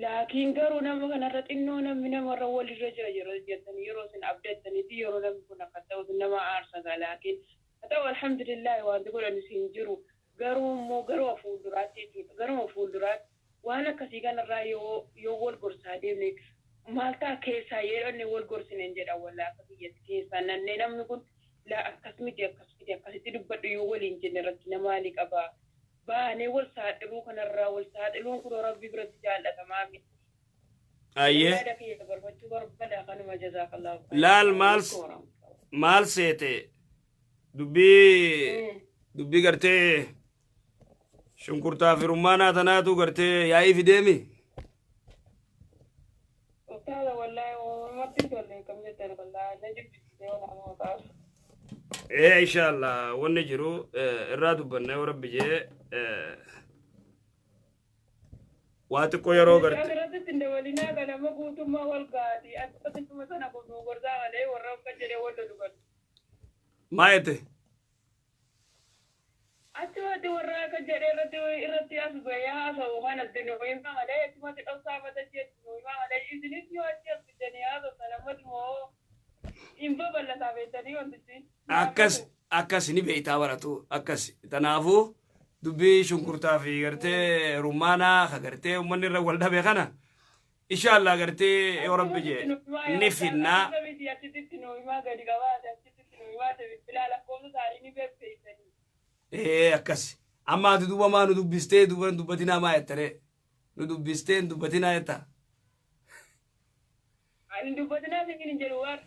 Laakiin garuu nama kanarra xinnoo namni namarra walirra jira yeroo jettanii yeroo isin abdattaniiti yeroo namni kun akka ta'u nama aarsata. Laakiin haa ta'u, alhamdulillahi, wanti godhanis hin jiru. Garuu immoo garuma fuulduraatti jechuudha, garuma fuulduraatti waan akkasii kanarraa yoo wal gorsaa deemne maal ta'a? Keessaa yeroo wal gorsine hin jedhan. Wallaa akka biyyatti keessaa nannee namni kun laa akkas miti, akkas miti, akkasitti dubbadhu yoo waliin jenne rakkina maalii qabaa? Baanee wal saaxiluu kanarraa, wal saaxiluun kun Rabbi biratti jaallatamaa miti.
Ayyee.
Yaada kiyya dabarfachuu barbaada kanuma, jazaakallahu.
Laal, maal seete? Dubbii gartee shunkurtaa fi rummaanaa tanaatu gartee yaa'ii fideemi.
Ustaaza, wallaahi uumamatti tolle kam jettan, wallaahi na jibbisiisee waan nama kaasu.
Ee, inshallah, wanni jiru irraa dubbanna yoo Rabbi jee waa xiqqoo yeroo garte.
Asirratti ittiin dabalinaa kan nama guutummaa wal gaati. Akkasuma sana kun gorsaa malee warra akka jedhee wal lolu kan.
Maa jette?
Achumatti warra akka jedhee irratti as bahee haasa'u kanatti nu himaa malee, achumatti dhoksaa mata jeetti nu himaa malee, isinis yoo achi as fidanii haasoftan ammatti moo hin babal'ataa beektanii wantichi.
Akkas ni beeytaa baratu akkas. Tanaafuu dubbii shunkurtaa fi gartee rummaanaa ka gartee uummanni irra wal dhabe kana inshallah gartee yoo Rabbi jee ni finnaa.
Achitti nu himaa, gadi qabaate achitti nu himaa, bilbilaa lakkoofsa isaanii ni beeksisanii.
Ee, akkas. Amma ati duuba maa nu dubbistee duuba hin dubbatinaa maa jettaree? Nu dubbistee hin dubbatinaa jetta?
Ani dubbatinaa isin hin jedhu waan.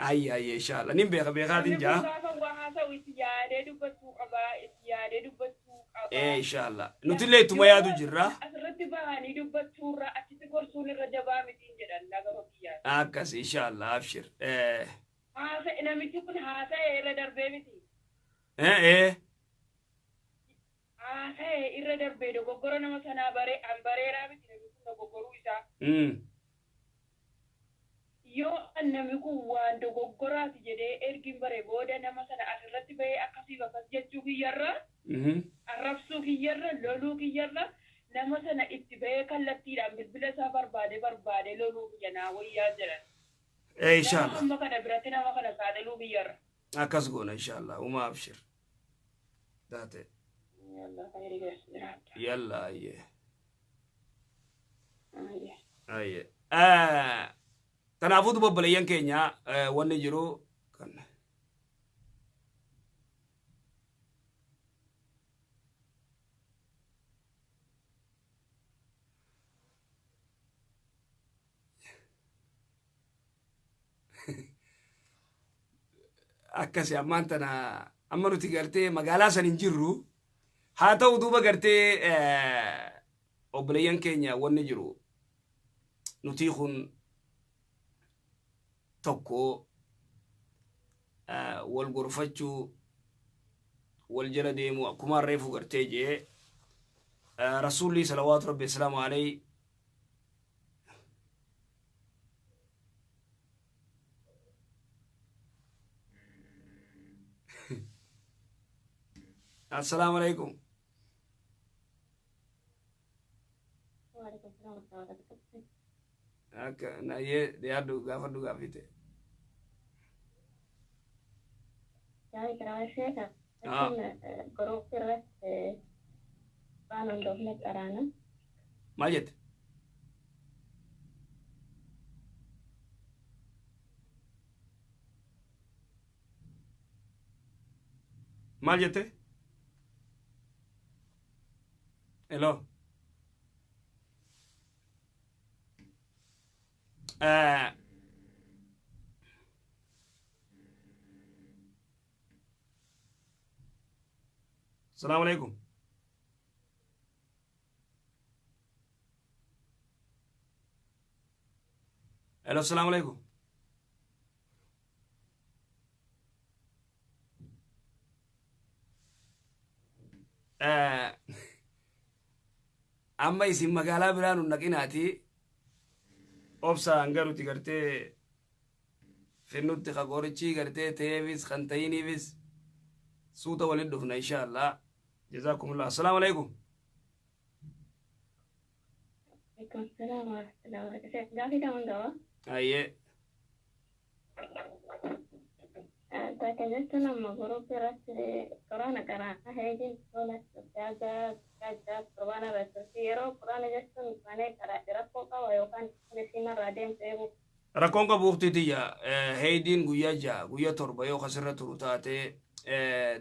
Ayya ayya, inshallah nin beeka, beekaatiin
Namni
jaa.
kun gaafa waa haasa'u itti yaadee dubbachuu qabaa, itti yaadee dubbachuu qabaa.
Ee, inshallah, nutillee ittuma yaadu jirra.
Asirratti bahanii dubbachuurra achitti gorsuun irra jabaa mitiin jedhan laga biyyaa.
Akkas, inshallah, abshir. Ee.
Haasa'e, namichi kun haasa'e irra darbee miti.
Ee ee.
Haasa'e irra darbee dogoggora nama sanaa baree an bareeraa miti namni kun dogoggoruu isaa. Yoo an namni kun waan dogoggoraati jedhee ergin bare booda nama sana asirratti bahee akkasiif akkas jechuu kiyyarra, arrabsuu kiyyarra, loluu kiyyarra, nama sana itti bahee kallattiidhaan bilbila isaa barbaade barbaade loluu kiyya naa wayyaa jedhan.
Ee,
Nama
inshallah.
amma kana biratti nama kana saaxiluu kiyyarra.
Akkas goona inshallah, uma abshir. Taate.
Yalla, khayrii keessa jiraadha.
Yalla, ayyee.
Ayyee.
Ayyee. Kanaafuu duba obboleeyyan keenya, wanni jiru kan akkasi ammaan tana amma nuti gartee magaalaa san hin jirru. Haa ta'u, duuba gartee obboleeyyan keenya, wanni jiru nuti kun tokko wal gorfachuu, wal jala deemuu, akkuma reefu gartee jee Rasuulli salawaatu Rabbi islaamu alayhi. Assalaamu alaikum.
Waalaikum salaam wa rahmatullahi wa barakatuh.
Akka nayyee dhiyaadhu, gaafadhu gaafite. Maal jette? Maal jette? Hello. Assalamu alaikum. Hello, assalamu alaikum. Amma isin magaalaa biraa nu naqinaati obsaan garuti gartee finnutti ka qorichii gartee ta'eefis kan ta'iniifis suuta walin dhufna insha Allah. Jazakumullah. Assalaamu alaikum.
Alaikum salaam wa rahmatullahi wa barakatuh. Gaafii kaman qaba?
Ayyee.
Takka jechuun amma guruupii irratti quraana qara'a heejiin tola jaaza qurbaana irratti yeroo quraana jechuun banee qara'a rakkoo qaba yookaan isiin irraa deemtu eeguu.
Rakkoon qabu uffti tiyya heeyidiin guyyaa 6 guyyaa 7 yoo kasirra turu taate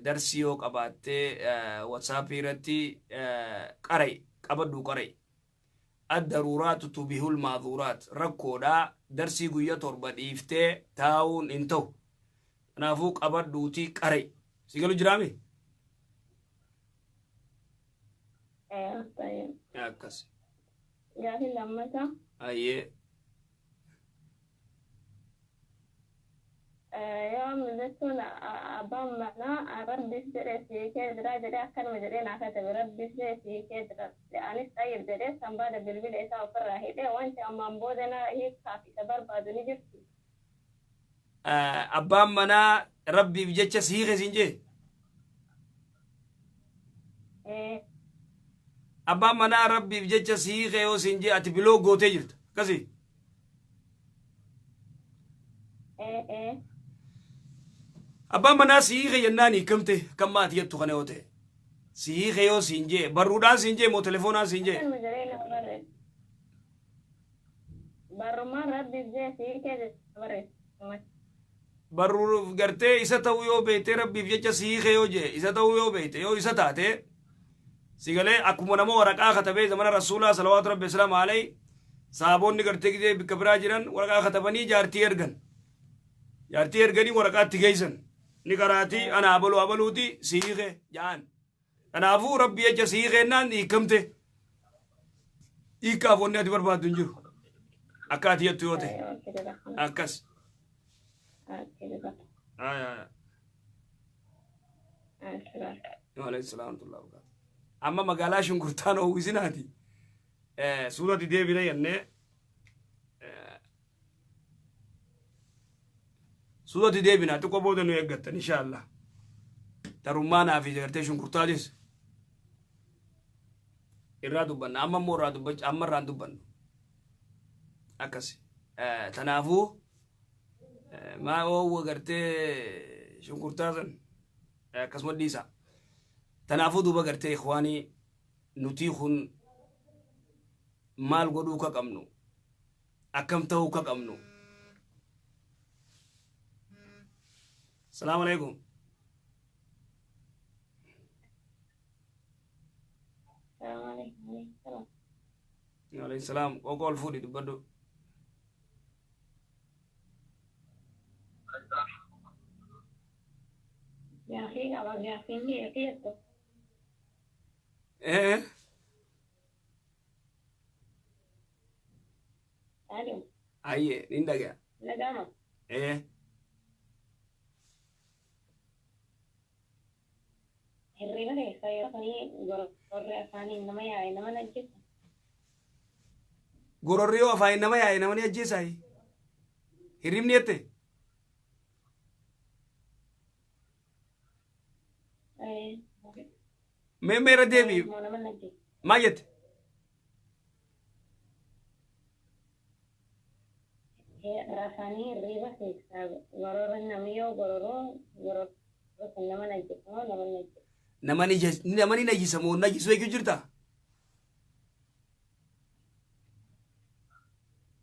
darsii yoo qabaattee watsaappii irratti qarai qabadhu qarai. Addaruuraatu tubihul maaduuraat rakkoodhaa darsii guyyaa 7 dhiiftee taa'uun hin ta'u. Kanaafuu qabadhuutii qarai. Si galu jiraame? Akkas.
Gaafii lammataa.
Ayyee.
Yoo jechuun abbaan manaa rabbiif jedhee siikee jira jedhee akkanuma jedhee naa katabe rabbiif jedhee siikee jira anis xayyib jedhee sanbaada bilbila isaa ofirraa hidhee wanti ammaan booda na hiikkaaf isa barbaadu ni jirti.
Abbaan manaa rabbiif jecha siike siin jee? Abbaan manaa rabbiif jecha siike yoo siin jee ati biloo gootee jirta akkasii? Abbaan manaa siike jennaan hiikamte kan maatii jettu kana yoo ta'e siike yoo siin jee barruudhaan siin jee moo telefoonaan siin jee?
Barrumaan rabbiif jee siikee barreesse.
Barruu gartee isa ta'uu yoo beekte rabbiif jecha siike yoo jee isa ta'uu yoo beekte yoo isa taate si galee akkuma nama waraqaa katabee zamana rasuulaa salawaatu rabbi islaam alayhi sahaboonni gartee gizee bikka biraa jiran waraqaa katabanii jaartii ergan. Jaartii erganii waraqaatti geessan ni qaraatii ana abaluu abaluuti siike ja'an. Kanaafuu rabbi jecha siikeennaan hiikamte hiikkaaf wanni ati barbaaddu hin jiru akka ati jettu yoo ta'e akkas. Amma magaalaa shunkurtaan oowwisinaati suuratti deebina jennee suuratti deebina xiqqoo booda nu eeggattan insha Allah. Tarummaanaa fi gartee shunkurtaatis irraa dubbanna amma immoo irraa dubbacha amma irraan dubbannu akkas. Tanaafuu maa oowwa gartee shunkurtaa san akkasuma dhiisa. Tanaafuu duuba gartee ikhwaanii nutii kun maal godhuu ka qabnu akkam ta'uu ka qabnu. Salaamu alaikum. Waalaikum salaam. Qoqoo ol fuudhi dubbadhu.
Gaafii qaba gaafiin kiyya jettu. Alo.
Ayyee nin dhagaya.
Dhaga'ama. Hirriba keessa yeroo sanii gororri afaaniin nama yaa'e nama ajjeesa.
Gororri yoo afaaniin nama yaa'e nama ni ajjeesaayi. Hirribni jette? Mee mee irra deebi'i. Maal jette?
Afaanii hirriba keessa gororri namni yoo gororoo gororri san nama najjisa moo nama najjisa?
Nama ni najjisa moo najjisu eeguu jirta?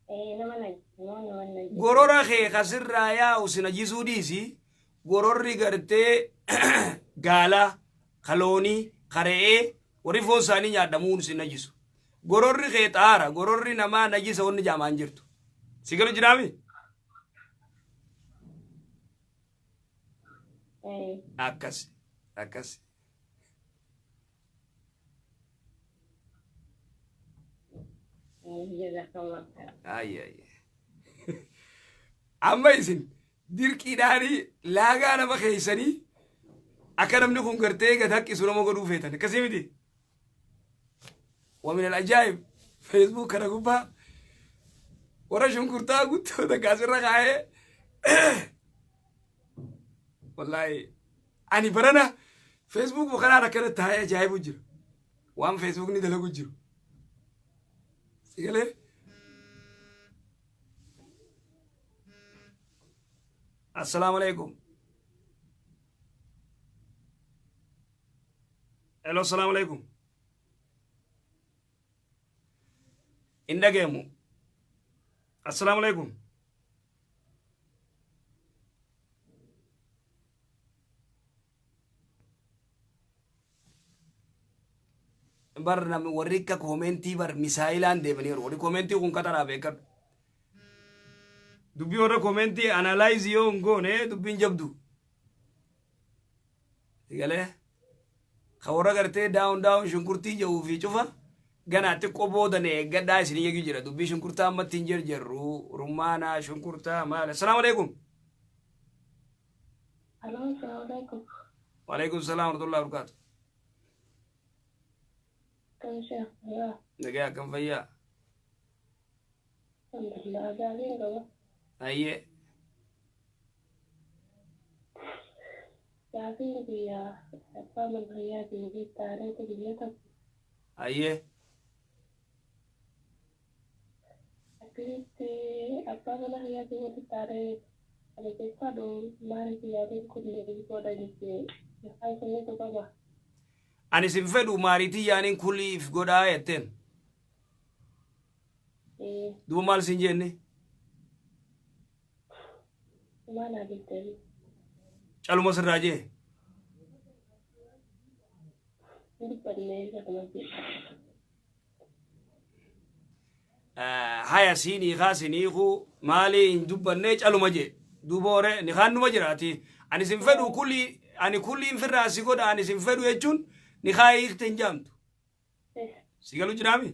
Ee, nama najjisa moo nama najjisa?
Gorora kee kasirraa yaa'u si najjisuu dhiisi. Gororri gartee gaalaa, kaloonii, kare'ee warri foon isaanii nyaadhamuun si najjisu. Gororri kee xaara, gororri namaa najjisa wanni jaamaan jirtu. Si galu jiraami?
Ee.
Akkas akkas.
Jazakallah khair.
Ayyi ayyi. Amma isin dirqiidhaanii laagaa nama keessanii akka namni kun gartee gad haqqisu nama godhuu feetan akkasii miti. Wamin al-ajaa'ib Facebook kana gubbaa warra shunkurtaa guddoo takka asirra kaa'ee, wallaahi ani barana Facebook kanaan akkana taa'ee ajaa'ibu jira. Waan Facebookni dalagu jiru. Sigalee? Assalaamu alaikum. Hello, assalaamu alaikum. Hin dhageemu. Assalaamu alaikum. Bar namni warri akka koomentii bar misaayilaan deemaniiru. Warri koomentii kun qaxaraa beekadhu. Dubbii warra koomentii analyze yoo hin goone dubbiin jabdu. Galee ka warra gartee down down shunkurtii jedhuu fi cufa ganaa xiqqoo boodan eeggadhaa isin eegu jira. Dubbii shunkurtaa ammatti hin jirjerru. Rummaanaa shunkurtaa maal. Assalaamu alaikum.
Aloo, assalaamu alaikum.
Waalaikum salaam warahmatullahi wabarakatuh.
Akkam sheekh? Fayyaa?
Nagaa, akkam fayyaa?
Alhamdulillah, gaariin qaba.
Ayyee.
Gaafiin biyyaa abbaa mana fayyaatiin fi taareeta biyya tokko
Ayyee.
Akkasitti abbaa mana fayyaatiin walitti taaree ani keessaa maaliif yaadeen kun godha jettee maqaan sunnitu qaba.
Ani sin fedhu maariitii yaaniin kulliif godhaa jetteen.
Ee.
Duuba maal sin jenne?
Maal haaliftee?
Caluma sirraa jee.
Dubbannee jedhama jedha.
Haya, siinii kaa siniiku maalii hin dubbannee caluma jee. Duuba hore ni kaan numa jiraati. Ani sin fedhu kulli ani kulliin firraa si godha ani sin fedhu jechuun ni kaa hiikte hin jaamtu. Si galu jiraami?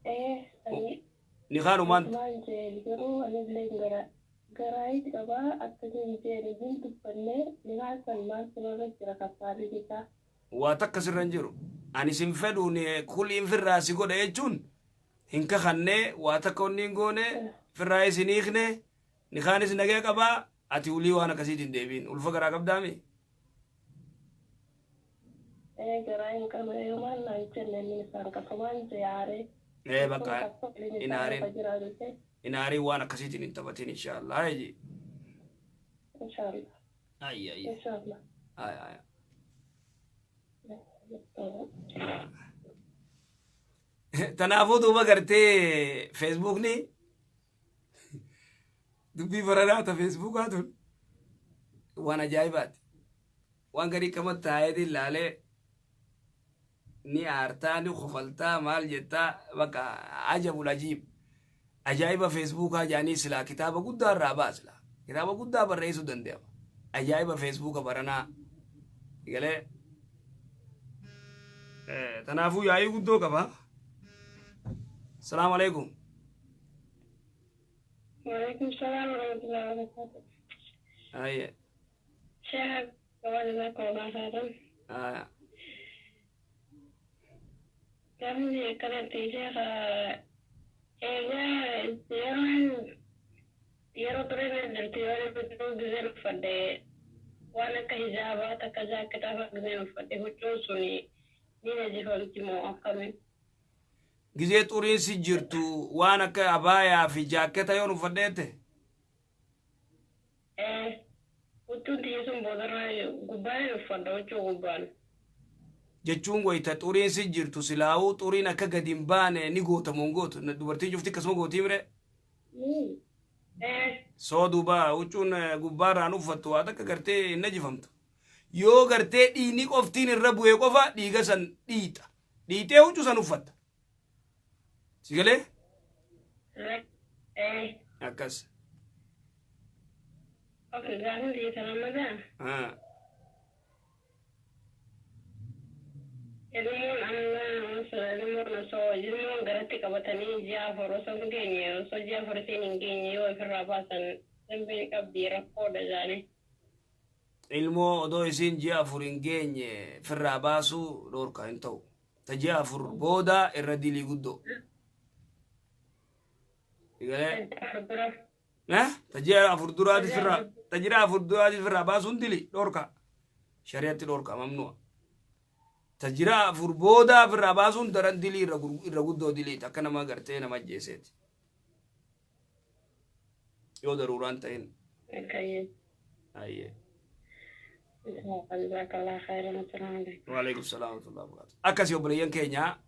Ee, ani
Ni kaanumaan.
Maal jeen garuu anillee gara garaayitti qabaa akkasiin jeen hin dubbannee ni san maal sirra jira kaffaalli isaa.
Waa takka sirra hin jiru. Ani sin fedhu kulliin firraa si godha jechuun hin kakannee, waa takka onni hin goone firraa isin hiikne, ni kaanis nagee qabaa. Ati ulii waan akkasiitiin deebiin ulfa garaa qabdaami.
Ee, garaa hin qabne, maal naan jenne inni isaan qaba maal jee aaree.
Ee, bakka hin aarin, hin aarin, waan akkasiitiin hin taphatin inshaallah jeji.
Inshaallah.
Ayya ayya.
Inshaallah.
Ay ay. Tanaafuu duuba gartee Feesbuukni dubbii baranaa ta Feesbuukaa tun waan ajaa'ibaati. Waan garii qama taa'eetiin laalee ni aartaa, ni kofaltaa, maal jettaa, bakka ajabul ajiib. Ajaa'iba Feesbuukaa jaanii silaa kitaaba guddaa irraa ba'a, silaa kitaaba guddaa barreessuu danda'ama. Ajaa'iba Feesbuuka baranaa galee tanaafuu yaa'ii guddoo qaba. Salaamu alaikum.
Waalaikum salaam warahmatullahi wabarakatuh.
Ayye.
Sheekh, jazakumullahu khairan.
Aya.
Gaafni akkanatti sheekh, egaa yeroo ture jirti yoo huccuu gizeen uffadhe, waan akka hijaabaa takka jaakketaa fa'a gizeen uffadhe, huccuun suni ni najifamti moo akkami?
Gizee xuriin si jirtu waan akka abaayaa fi jaakketa yoon uffadheette.
Ee, huccuu
Huccuun tiyya sun boodarra gubbaan uffadha huccuu gubbaan.
Jechuun wayita xuriin si jirtu silaa'uu xuriin akka gadi hin baane ni gootamu hin gootu. Dubartiin cufti akkasuma gootii mire. Soo duuba huccuun gubbaarraan uffattu waa takka gartee hin najifamtu. Yoo gartee dhiigni qoftiin irra bu'e qofa dhiiga san dhiixa. Dhiixee huccuu san uffatta. Si galee? Akkas.
Okay, gaafin tiyya sana madaa. Ilmoon amma ilmoon osoo ilmoon garatti qabatanii ji'a 4 osoo hin geenye osoo ji'a 4 isiin hin geenye yoo ofirraa baasan dambiin qabdii rakkoodha jaanii.
Ilmoo odoo isiin ji'a 4 hin geenye ofirraa baasuu dhoorkaa hin ta'u. Ta ji'a 4 booda irra dilii guddoo. Ta ji'a 4 duraati ofirraa ta ji'a 4 duraati ofirraa baasuun dilii dhoorkaa. Shari'atti dhoorkaa mamnu'a. Ta ji'a 4 booda ofirraa baasuun daran dilii irra guddoo diliiti akka nama gartee nama ajjeeseeti. Yoo daruuraan ta'in. Ayyee. Waalaikum salaam wa rahmatullahi wa barakatuh. Akkasii obboleeyyan keenya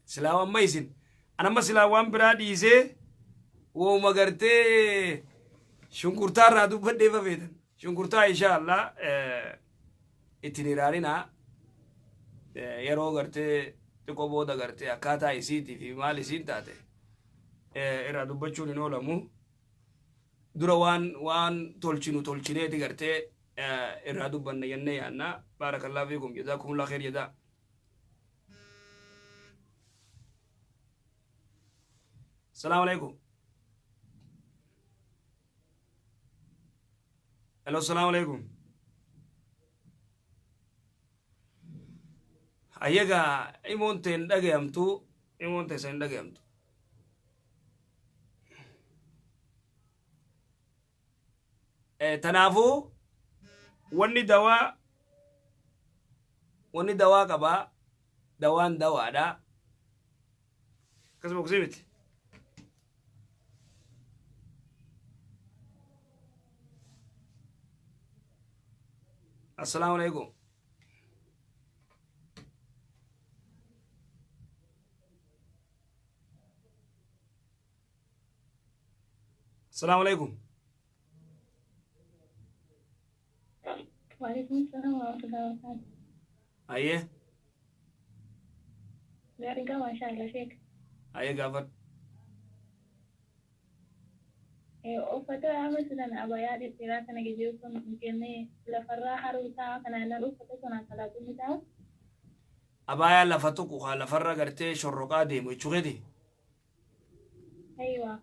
silaa amma isin anamma silaa waan biraa dhiisee wooma gartee shunkurtaa irraa dubbadhee fafeetan. Shunkurtaa insha Allah ittiin ilaalinaa yeroo gartee xiqqoo booda gartee akkaataa isiitii fi maal isiin taate irraa dubbachuun hin oolamu. Dura waan tolchinu tolchineeti gartee irraa dubbanna jennee yaanna. Baarakallahu fiikum jazaakumullahu khair jazaa. Salaamu alaikum. Hello, salaamu alaikum. Ayyaga imoon ta'e hin dhagayamtu, imoon ta'e hin dhagayamtu. Tanaafuu wanni dawaa qabaa, dawaan dawaadha. Akkasuma kusii miti. Assalaamu alaikum. Assalaamu alaikum.
Waalaikum salaam wa rahmatullahi wa barakatuh.
Ayyee.
Gaarii masha Allah sheek.
Ayyee gaafadhu.
Uffata amma silan abayaa dhedheeraa kana gijjiiru sun hin kennee lafarraa haruu isaa kanaan uffata sanaan salaatuun ni ta'a.
Abayaa lafa tuqu haa lafarra gartee shorroqaa deemu jechuu keeti.
Aywa.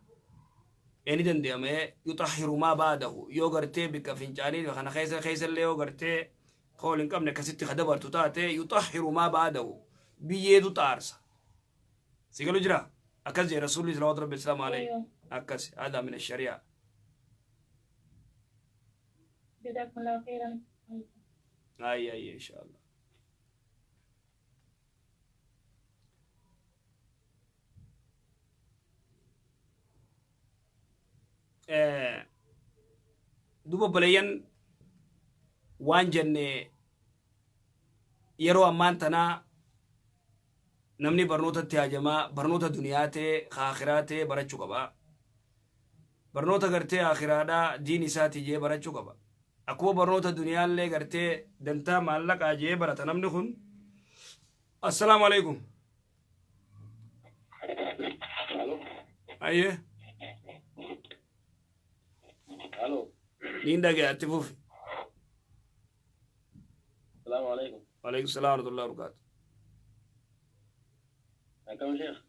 Inni danda'ame yuxahiru maa baadahu yoo gartee bikka fincaanii kana keessa keessallee yoo gartee kool hin qabne akkasitti kadabartu taate yuxahiru maa baadahu biyyeetu xaarsa. Si galu jira akkas jee rasuulli salawaatu rabbi islaamu alayhi akkas haadaa min ashariyaa.
Jazakumullahu khairan.
Ayya ayya inshaallah. Duuba obboleeyyan waan jenne yeroo ammaan tanaa namni barnootatti hajamaa barnoota duniyaa ta'e akhiraa ta'e barachuu qaba. Barnoota gartee akhiraadhaa diin isaatii jee barachuu qaba. Akkuma barnoota duniyaallee gartee dantaa maallaqaa jee barata namni kun. Assalaamu alaikum. Ayyee.
Alo.
Niin dhagaya itti fufi.
Salaamu alaikum.
Waalaikum salaam wa rahmatullahi wa barakaatuh.
Akkam sheekh?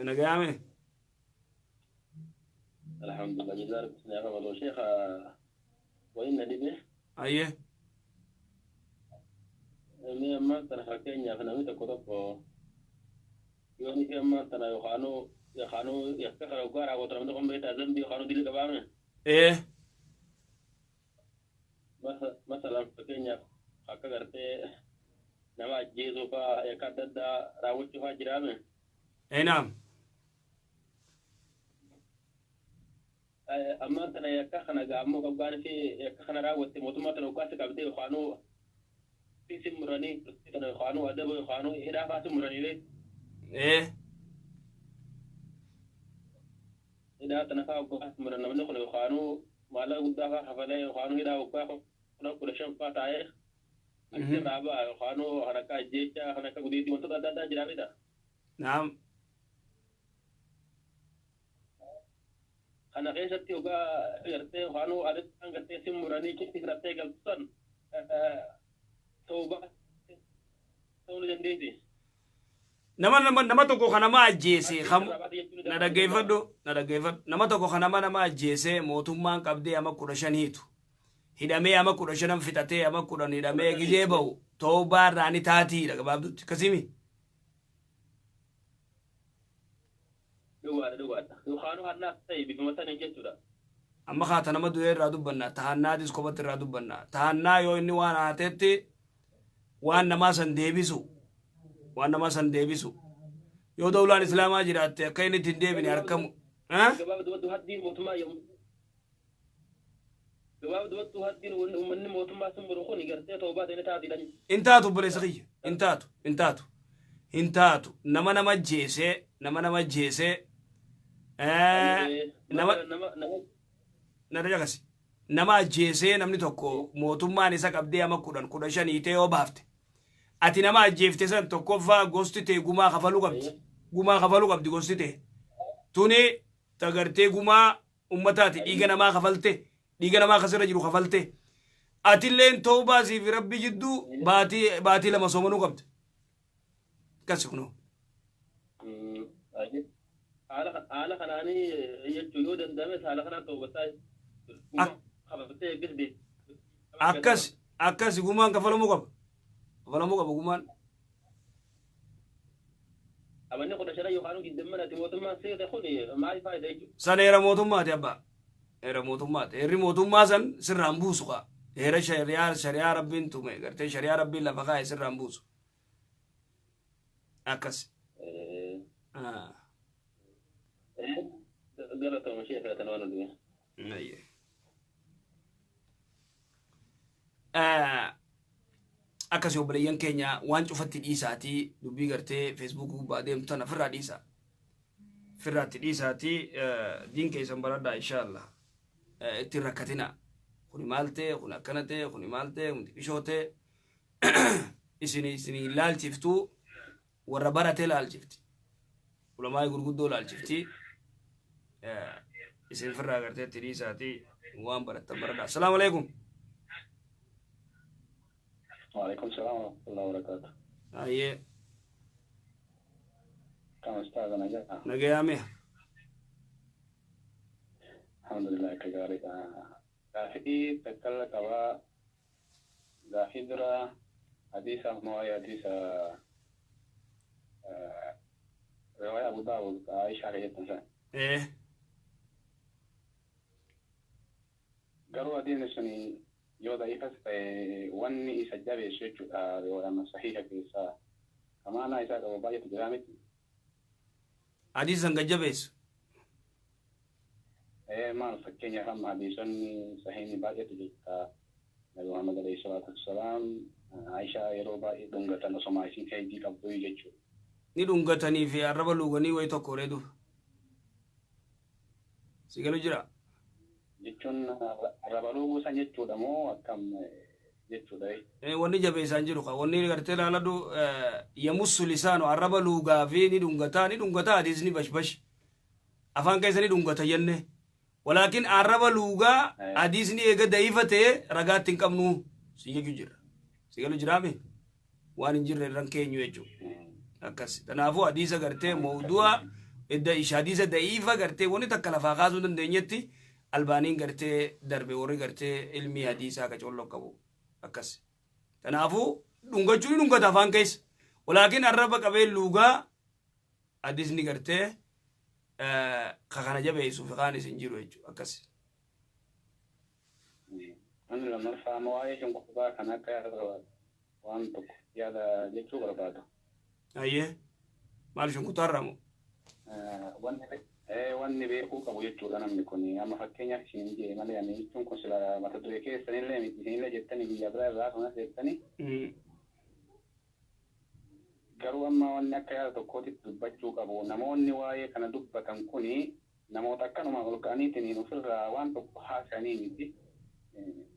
Nagayaame.
Alhamdulillah jazaa rabbi isin haa kafalu sheekh waliin na dhibe.
Ayyee.
Mee ammaan tana fakkeenyaaf namni tokko tokko yoo inni ammaan tana yookaanuu yakka kana dhugaa raawwatu namni kun beektaa zambii yookaanuu dilii qabaame. Masalan fakkeenyaaf akka gartee nama ajjeesuu fa'aa yakka adda addaa raawwachuu fa'aa jiraame.
Naam.
Ammaan tana yakka kana gaammoo qabgaan fi yakka kana raawwatte mootummaa tana hoggaatti qabdee yookaanuu si muranii tana yookaanuu adaba yookaanuu hidhaa fa'aa si muranii. Hidhaa tana fa'aa hoggaatti muran namni kun yookaanuu maallaqa guddaa fa'aa kafalee yookaanuu hidhaa hoggaa 15 fa'aa taa'ee achirraa ba'a yookaanuu kan akka ajjeechaa kan akka gudeeddii wantoota adda addaa jira mita.
Naam.
Kana keessatti hoggaa gartee yookaanuu adda gartee si muranii cifti fudhattee galtu san tawbaa ta'uu ni dandeessi.
Nama tokko kan nama ajjeese na dhaggeeffadhu, na dhaggeeffadhu. Nama tokko kan nama ajjeese mootummaan qabdee ama 15 hiitu. Hidhamee ama 15 fixatee ama 10 hidhamee gizee ba'u toobaa irraa ni taatiidha gabaabdutti akkasimi.
Dhugaadha dhugaadha. Yookaanuu hannaas ta'e bifuma saniin jechuudha.
Amma kaata nama du'ee irraa dubbanna tahannaatis kophatti irraa dubbanna. Tahannaa yoo inni waan haatetti waan namaa san deebisu. Waan namaa san deebisu. Yoo dawlaan islaamaa jiraatte akka inni ittiin deebine harkamu.
Gabaabdumattuu haddiin mootummaa yommuu gabaabdumattuu haddiin uummanni mootummaa sun muru kun gartee toobaa ta'e taatiidha.
In taatu obboleessa kiyya. In taatu. In taatu. In taatu. Nama nama jeesee nama nama jeesee nama na dhagasi. Nama ajjeesee namni tokko mootummaan isa qabdee ama 10 15 hiitee yoo baafte. Ati nama ajjeefte san tokkoffaa gosti tee gumaa kafaluu qabdi. Gumaa kafaluu qabdi gosti tee. Tuni tagartee gumaa ummataati dhiiga namaa kafalte. Dhiiga namaa kasirra jiru kafalte. Atilleen toobaa siif rabbi jidduu baatii 2 soomanuu qabdi. Akkasi kunoo.
Haala kanaanii jechuu yoo danda'ame haala kanaan toobataa kafaftee eebbis.
Akkas akkas gumaan kafalamuu qaba. Kafalamuu qaba gumaan.
Amanni 15 yookaan 20 ati mootummaan seete kun maal faayidaa jechuudha?
San heera mootummaati abbaa. Heera mootummaati. Heerri mootummaa san sirraan buusu kaa. Heera shari'aa rabbiin tume gartee shari'aa rabbiin lafa kaa'e sirraan buusu. Akkas.
Galatooma ishee filatan waan hundumaa.
Akkasii obboleeyyan keenya waan cufatti dhiisaatii dubbii gartee feesbuukii gubbaa deemtu tana firraa dhiisa. Firraatti dhiisaatii diin keessan baradhaa inshaallah. Ittiin rakkatina. Kuni maal ta'e, kun akkana ta'e, kuni maal ta'e, kun xiqqishoo ta'e. Isin laalchiftuu warra barate laalchifti. Ulamaa gurguddoo laalchifti. Isin firraa gartee itti dhiisaatii waan barattan baradhaa. Assalaamu alaikum.
وعليكم السلام ورحمة الله وبركاته.
Ayyee.
كم أستاذ نجاح؟
Nagayaame.
الحمد لله كذلك. غافي تكل كوا غافي درا حديث مواي حديث رواية أبو داود عائشة رضي الله عنها. قالوا حديث سني yoo da'iifas ta'e wanni isa jabeessu jechuudha riwaayaan sahiha keessaa kamaanaa isaa qabu baay'eetu jira miti.
Hadiisa san gad jabeessu.
Maal fakkeenyaaf amma hadiisonni sahiihni baay'eetu jira. Nabi Muhammad alayhi salaatu wassalaam Aishaa yeroo baay'ee dhungatan osoma isiin heeydii qabdu jechuudha.
Ni dhungatanii fi arraba luuganii wayi tokko horee duuba. Si galu jira?
Jechuun arraba luuguu san jechuudha moo akkam jechuudha?
Wanni jabeessaan jiru ka wanni gartee laaladhu yamussu lisaanu arraba luugaa fi ni dhungataa ni dhungataa hadiisni bashbash afaan keessa ni dhungata jenne. Walaakin arraba luugaa hadiisni eega da'iifa ta'e ragaatti hin qabnu si jechuu jira. Si galu jiraame waan hin jirre irraan keenyu jechuudha. Akkas kanaafuu hadiisa gartee mawdu'a idda hadiisa da'iifa gartee wanni takka lafaa kaasuu dandeenyetti albaaniin gartee darbe warri gartee ilmi hadiisaa qacolloo qabu akkas. Kanaafuu dhungachuu ni dhungata afaan keessa. Walaakin arraba qabee luugaa hadiisni gartee ka kana jabeessuuf kaan isin jiru jechuudha akkas.
Ani lammaffaa waa'ee shunkurtaa kan akka yaada barbaadu waan tokko yaada jechuu barbaadu.
Ayyee maal shunkurtaa irraa moo?
Wanni Wanni beekuu qabu jechuudha namni kun amma fakkeenyaaf isin jee malee ani jechuun kun sila mata duree keessanillee miti isinillee jettanii biyya biraa irraa kanas jettanii garuu amma wanni akka yaada tokkootitti dubbachuu qabu namoonni waa'ee kana dubbatan kuni namoota akkanuma ol ka'aniitiin ofirraa waan tokko haasa'anii miti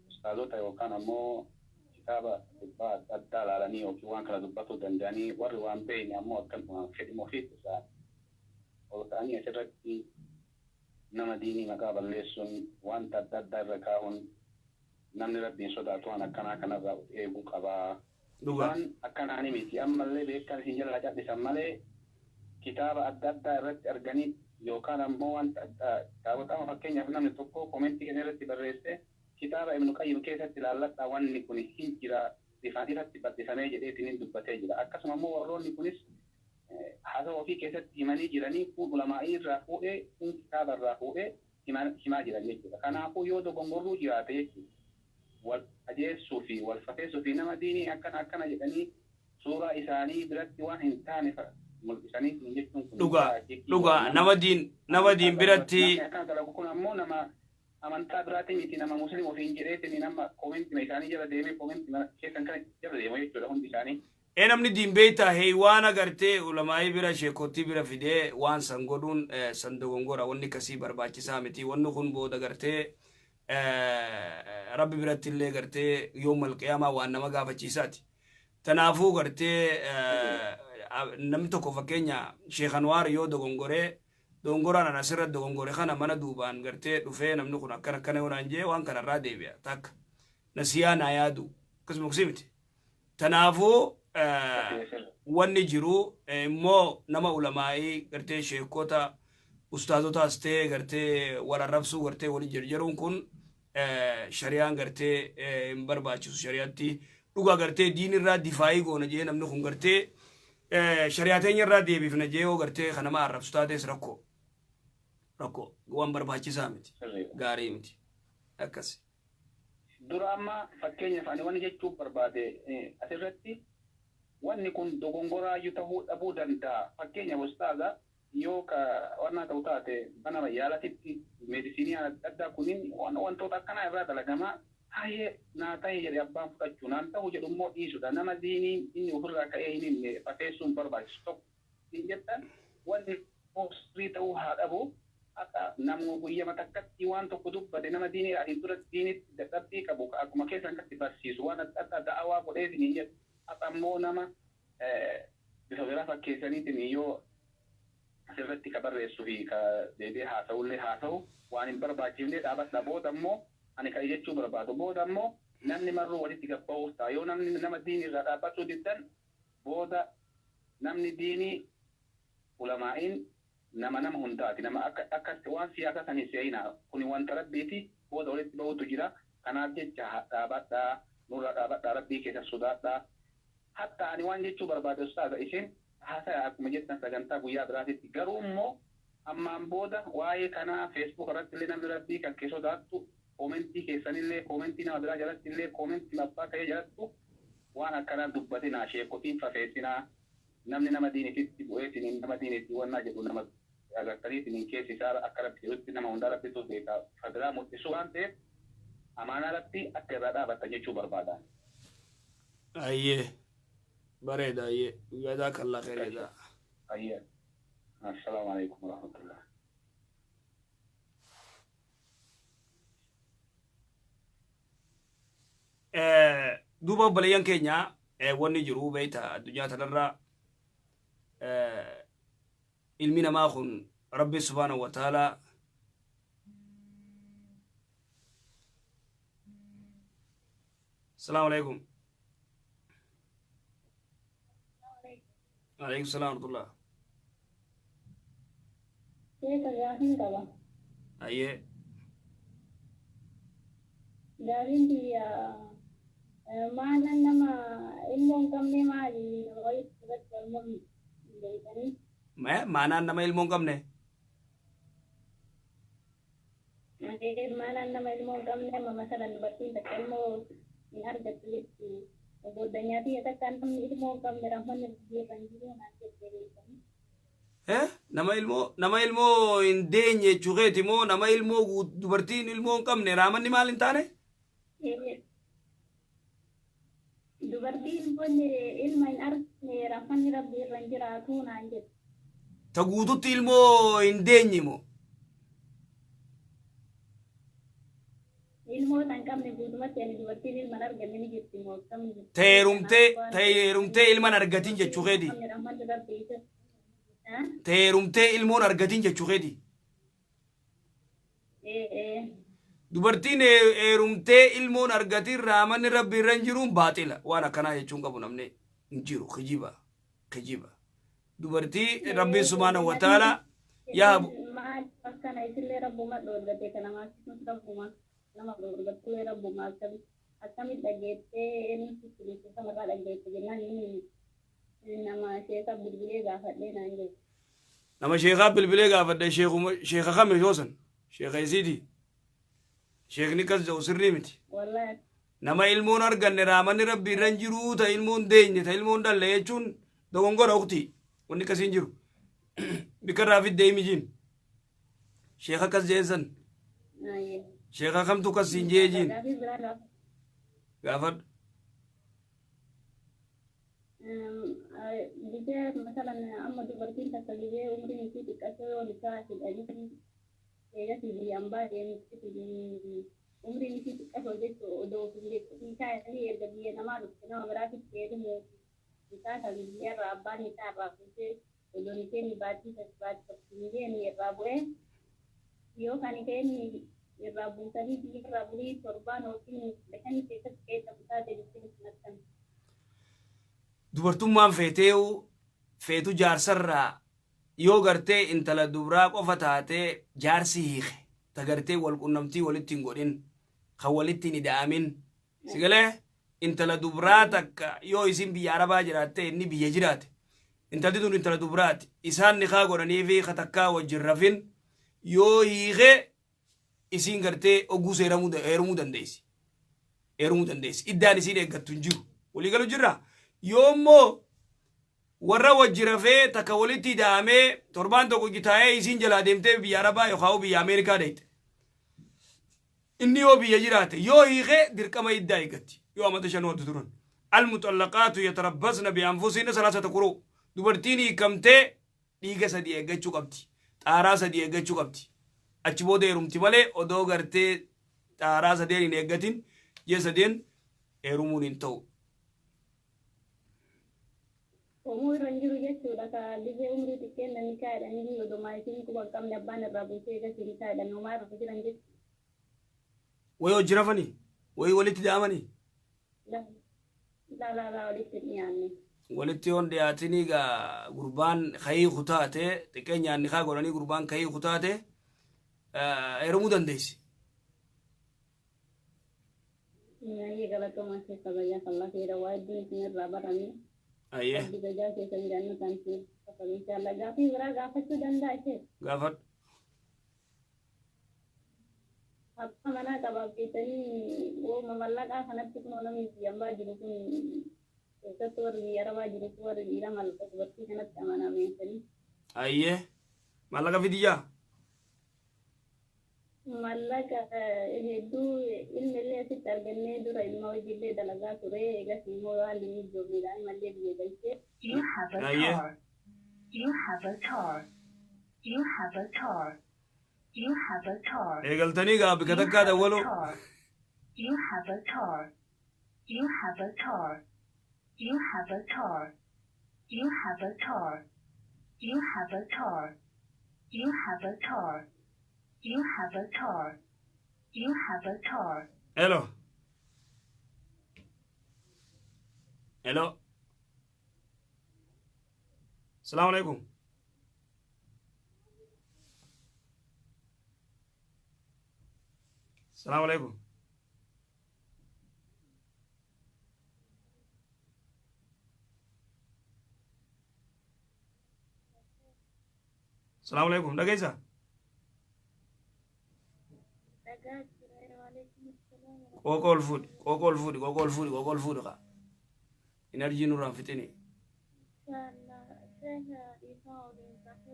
ustaazota yookaan ammoo kitaaba dhibbaa adda addaa ilaalanii yookiin waan kana dubbatuu danda'anii warri waan beekne ammoo akkanuma fedhima ofiitti isaa ol ka'anii asirratti nama diinii maqaa balleessuun wanta adda addaa irra kaa'uun namni rabbiin sodaatu waan akkanaa kanarraa of eeguu qabaa. Waan akkanaani miti ammallee beekan isin jalaa callisan malee kitaaba adda addaa irratti arganii yookaan ammoo wanta addaa kitaabota amma fakkeenyaaf namni tokko komentii kana irratti barreesse kitaaba Ibnu Qayyim keessatti ilaalladhaa wanni kun hin jira bifaan irratti bal'ifamee jedheetiin dubbatee jira. Akkasuma immoo warroonni kunis haasawa ofii keessatti himanii jiranii kun ulamaa'ii irraa fuudhee kun kitaaba irraa fuudhee himaa jiran jechuudha. Kanaafuu yoo dogongorruu jiraate jechuudha. Wal qajeessuu fi wal fakkeessuu fi nama diinii akkana akkana jedhanii suuraa isaanii biratti waan hin taane mul'isanii jechuun kun
Dhugaa dhugaa nama diin biratti
namni akkana dalagu kun ammoo nama amantaa biraatiin miti nama musliima ofiin jedheetiin nama koomentima isaanii jala deemee koomentima keessan kana jala deema jechuudha hundi isaanii.
Namni diin beektaa heeywaana gartee ulamaa'ii bira sheekotii bira fidee waan san godhuun san dogongora wanni kasii barbaachisaa miti wanni kun booda gartee rabbi biratti illee gartee yoom alqiyaamaa waan nama gaafachiisaati. Tanaafuu gartee namni tokko fakkeenya Sheekh Anwaar yoo dogongoree dogongoraan ana asirra dogongore kana mana duubaan gartee dhufee namni kun akkana akkana yoo naan jee waan kanarraa deebi'a takka nasiyaa naa yaadu akkasuma kusii miti. Tanaafuu wanni jiru immoo nama ulamaa'ii gartee sheekota ustaazotaas ta'e gartee wal arrabsuu gartee wali jarjaruun kun shari'aan gartee hin barbaachisu shari'aatti dhugaa gartee diinirraa difaayii goona jee namni kun gartee shari'aa teenya irraa deebifna jee yoo gartee kan nama arrabsu taates rakkoo rakkoo waan barbaachisaa miti gaarii miti akkas.
Dura amma fakkeenyaaf ani wanni jechuuf barbaade asirratti wanni kun dogongoraayyuu ta'uu dhabuu danda'a. Fakkeenyaaf ustaaza yoo ka waan ta'u taate mana yaalatitti meedisinii adda addaa kunin wantoota akkanaa irraa dalagamaa baay'ee naa ta'e jedhe abbaan fudhachuu naan ta'u jedhu immoo dhiisudha. Nama diinii inni ofirraa ka'ee hin himne fakkeessuun barbaachisu tokko hin jettan wanni sirrii ta'uu haa dhabu. Akka namni guyyama takkatti waan tokko dubbate nama diinii adiin dura diinitti dadhabbii qabu akkuma keessan akkatti barsiisu waan adda addaa da'awaa godheetiin hin jedhu. Akka ammoo nama bifa biraa fakkeessaniitiin yoo asirratti ka barreessuu fi ka deebi'ee haasa'ullee haasa'u waan hin barbaachifne dhaabadha. Booda immoo ani kan jechuu barbaadu booda immoo namni marruu walitti gabba'uuf ta'a. Yoo namni nama diinii irraa dhaabbachuu diddan booda namni diinii ulamaa'iin nama nama hundaati. Nama akka akkatti waan siyaasa san hin seeyinaa. Kuni wanta rabbiiti booda walitti ba'utu jira. Kanaaf jecha dhaabadhaa nurraa dhaabadhaa rabbii keessa sodaadhaa. Hatta ani waan jechuu barbaade ustaaza isheen haasaya akkuma jettan sagantaa guyyaa biraatitti garuu immoo ammaan booda waa'ee kanaa feesbuuk irratti illee namni rabbii kan kee sodaattu koomentii keessanillee koomentii nama biraa jalatti illee koomentii abbaa ka'ee jalattu waan akkanaa dubbatinaa sheekotiin fafeessinaa namni nama diinititti bu'eetiin nama diinitti wannaa jedhu nama agartaniitiin keessi isaa akka rabbi jedhutti nama hundaa rabbitu beekaa fadiraa mul'isu waan ta'eef amaanaa rabbii akka irraa dhaabattan jechuu barbaada.
Ayyee bareeda ayyee jazaakallaa khayr.
Ayyee. Assalaamu alaikum warahmatullah.
Duuba obboleeyyan keenya wanni jiru beekta addunyaa tanarra ilmi namaa kun rabbi subhaanahu wa ta'aalaa Assalamu alaikum. Alaikum salaam warahmatullah.
Sheeka gaafiin qaba.
Ayyee.
Gaafiin biyya maalan nama ilmoo hin qabne maali nama walitti irratti wal mormu beektanii?
Maanaan nama ilmoo hin qabne?
Maanaan nama ilmoo hin qabne amma masalan dubartiin takka ilmoo hin argattu jechuudha. Goddanyaa fi takka namni ilmoo hin qabne rahmanni rabbii irra hin jiru naan jette beektanii.
Eh? Nama ilmoo hin deenye jechuu keeti moo nama ilmoo dubartiin ilmoo hin qabne raamanni maal hin taane?
Dubartii ilmoon ilma hin argine rahmanni Rabbi irra hin jiraatu naan jedhe.
Ta guututti ilmoo hin deenye moo?
Ilmoo tan qabne guutumatti ani dubartiin ilma hin arganne ni jirti moo akkam jirti?
Ta heerumtee ilma hin argatin jechuu keeti.
Rahmanni Rabbi isa.
Ta heerumtee ilmoon argatin jechuu keeti. Dubartiin heerumtee ilmoon argatin raamanni Rabbi irra hin jiruun baaxila. Waan akkanaa jechuun qabu namni hin jiru. Kijiba. Kijiba. Dubartii Rabbiin subhaanahu wa ta'ala yaa
Maal akkana isillee Rabbuma dhoorgate kana maasisus Rabbuma nama dhoorgatullee Rabbuma akkamitti dhageettee eenyu sitti samarraa dhageette jennaan inni nama sheeka bilbilee gaafadhee naan jedhe.
Nama sheekaa bilbilee gaafadhe. Sheekuma sheeka kame yoosan sheeka isiiti. Sheekni kas jedhu sirrii miti.
Wallahi.
Nama ilmoon arganne raamanni Rabbi irra hin jiruu, ta ilmoon deenye, ta ilmoon dhalle jechuun dogongora uktii. Wanni akkasii hin jiru. Bikka irraa fiddee himi jiin. Sheeka akkas jeen san. Sheeka kamtu akkas siin jee jiin.
Gaafii biraa gaafa.
Gaafadhu.
Gizee masalan amma dubartiin takka gizee umriin isii xiqqashoo yoo nikaa hidhanii eegasii biyya ambaa deemtee umriin isii xiqqashoo jechuu odoo of hin beekin nikaa hidhanii erga biyya namaa dhufte nama biraatitti heerumuu nikaa kan biyyarraa abbaan nikaa irraa fuutee odoo nikeenni baatii sadi baatii tokko hin geenne irraa bu'ee yoo kan nikeenni irraa buusanii biyyarraa bulii torbaan yookiin 15 keessatti keessa butaa deebisee sun akkami?
Dubartummaan feeteeyu feetu jaarsarraa yoo gartee intala dubraa qofa taatee jaarsi hiike ta gartee wal qunnamtii walitti hin godhin kan walitti hin ida'amin si galee intala dubraa takka yoo isin biyya arabaa jiraatte inni biyya jiraate intalti tun intala dubraati isaan nikaa godhanii fi ka takkaa wajjin rafin yoo hiike isiin gartee oguu seeramuu heerumuu dandeessi. Heerumuu dandeessi. Iddaan isiin eeggattu hin jiru. Walii galu jirra. Yoo immoo warra wajji rafee takka walitti ida'amee torbaan tokko taa'ee isiin jalaa deemtee biyya Arabaa yookaan biyya Ameerikaa deeyte. Inni yoo biyya jiraate yoo hiikee dirqama iddaa eeggatti. Yoo amata 5 waddu turan. Almuxallaqaatu yatarabbasna bi'anfusihinna salaasata quruu. Dubartiin hiikamtee dhiiga 3 eeggachuu qabdi. Xaaraa 3 eeggachuu qabdi. Achi booda heerumti malee odoo gartee xaaraa sadeen hin eeggatin ji'a sadeen heerumuun hin ta'u.
Homuu irra hin jiru jechuudha ka gizee umrii xiqqeenna nikaa jedhanii odomaa isiin quba hin qabne abbaan irraa buusee eegasii nikaa jedhame homaa irra hin jiran jechuudha.
Wayii hojii rafanii? Wayii walitti da'amanii?
Laa laa laa walitti hin dhiyaanne.
Walitti yoon dhiyaatinii gaa gurbaan kayii kutaate xiqqeenyaan nikaa godhanii gurbaan kayii kutaate heerumuu dandeessi.
Baay'ee galatoomaa keessa bayyaa kallaa seera waa hedduun isin irraa baranne.
Ayyee.
Rabbi jajaa keessan jannataan isin kafalu inshallah. Gaafii biraa gaafachuu danda'a ishee?
Gaafadhu.
Abbaa manaa qabaaf jettanii wooma mallaqaa kanatti kunoo namni biyya ambaa jiru kun keessattuu warri biyya arabaa jiru kun warri dhiiraa mallaqa dubartii kanatti amanameessanii.
Ayyee. Maallaqa fidiyyaa?
Mallaqa hedduu ilmi illee asitti argannee dura ilma hojiillee dalagaa ture eegas immoo haalli hin mijoofne daa'ima illee biyya galchee.
You have a
Ayyee.
car. You have a car. You have a car. You have a car.
Eegaltanii gaa bika
You
takkaa
have a
dawwaluu.
car. You have a car. You have a car. You have a car. You have a car. You have a car. You have a car. You have a car. You have a car.
Hello. Hello. Salaamu alaikum. Salaamu alaikum. Salaamu alaikum. Dhageessaa?
Dhagaa jira. Waalaikum salaam.
Qooqa ol fuudhi. Qooqa ol fuudhi. Qooqa ol fuudhi. Qooqa ol fuudhi kaa. Enerjii nurraan fixini.
Inshallah. Sheekh dhiifama waliin gaafii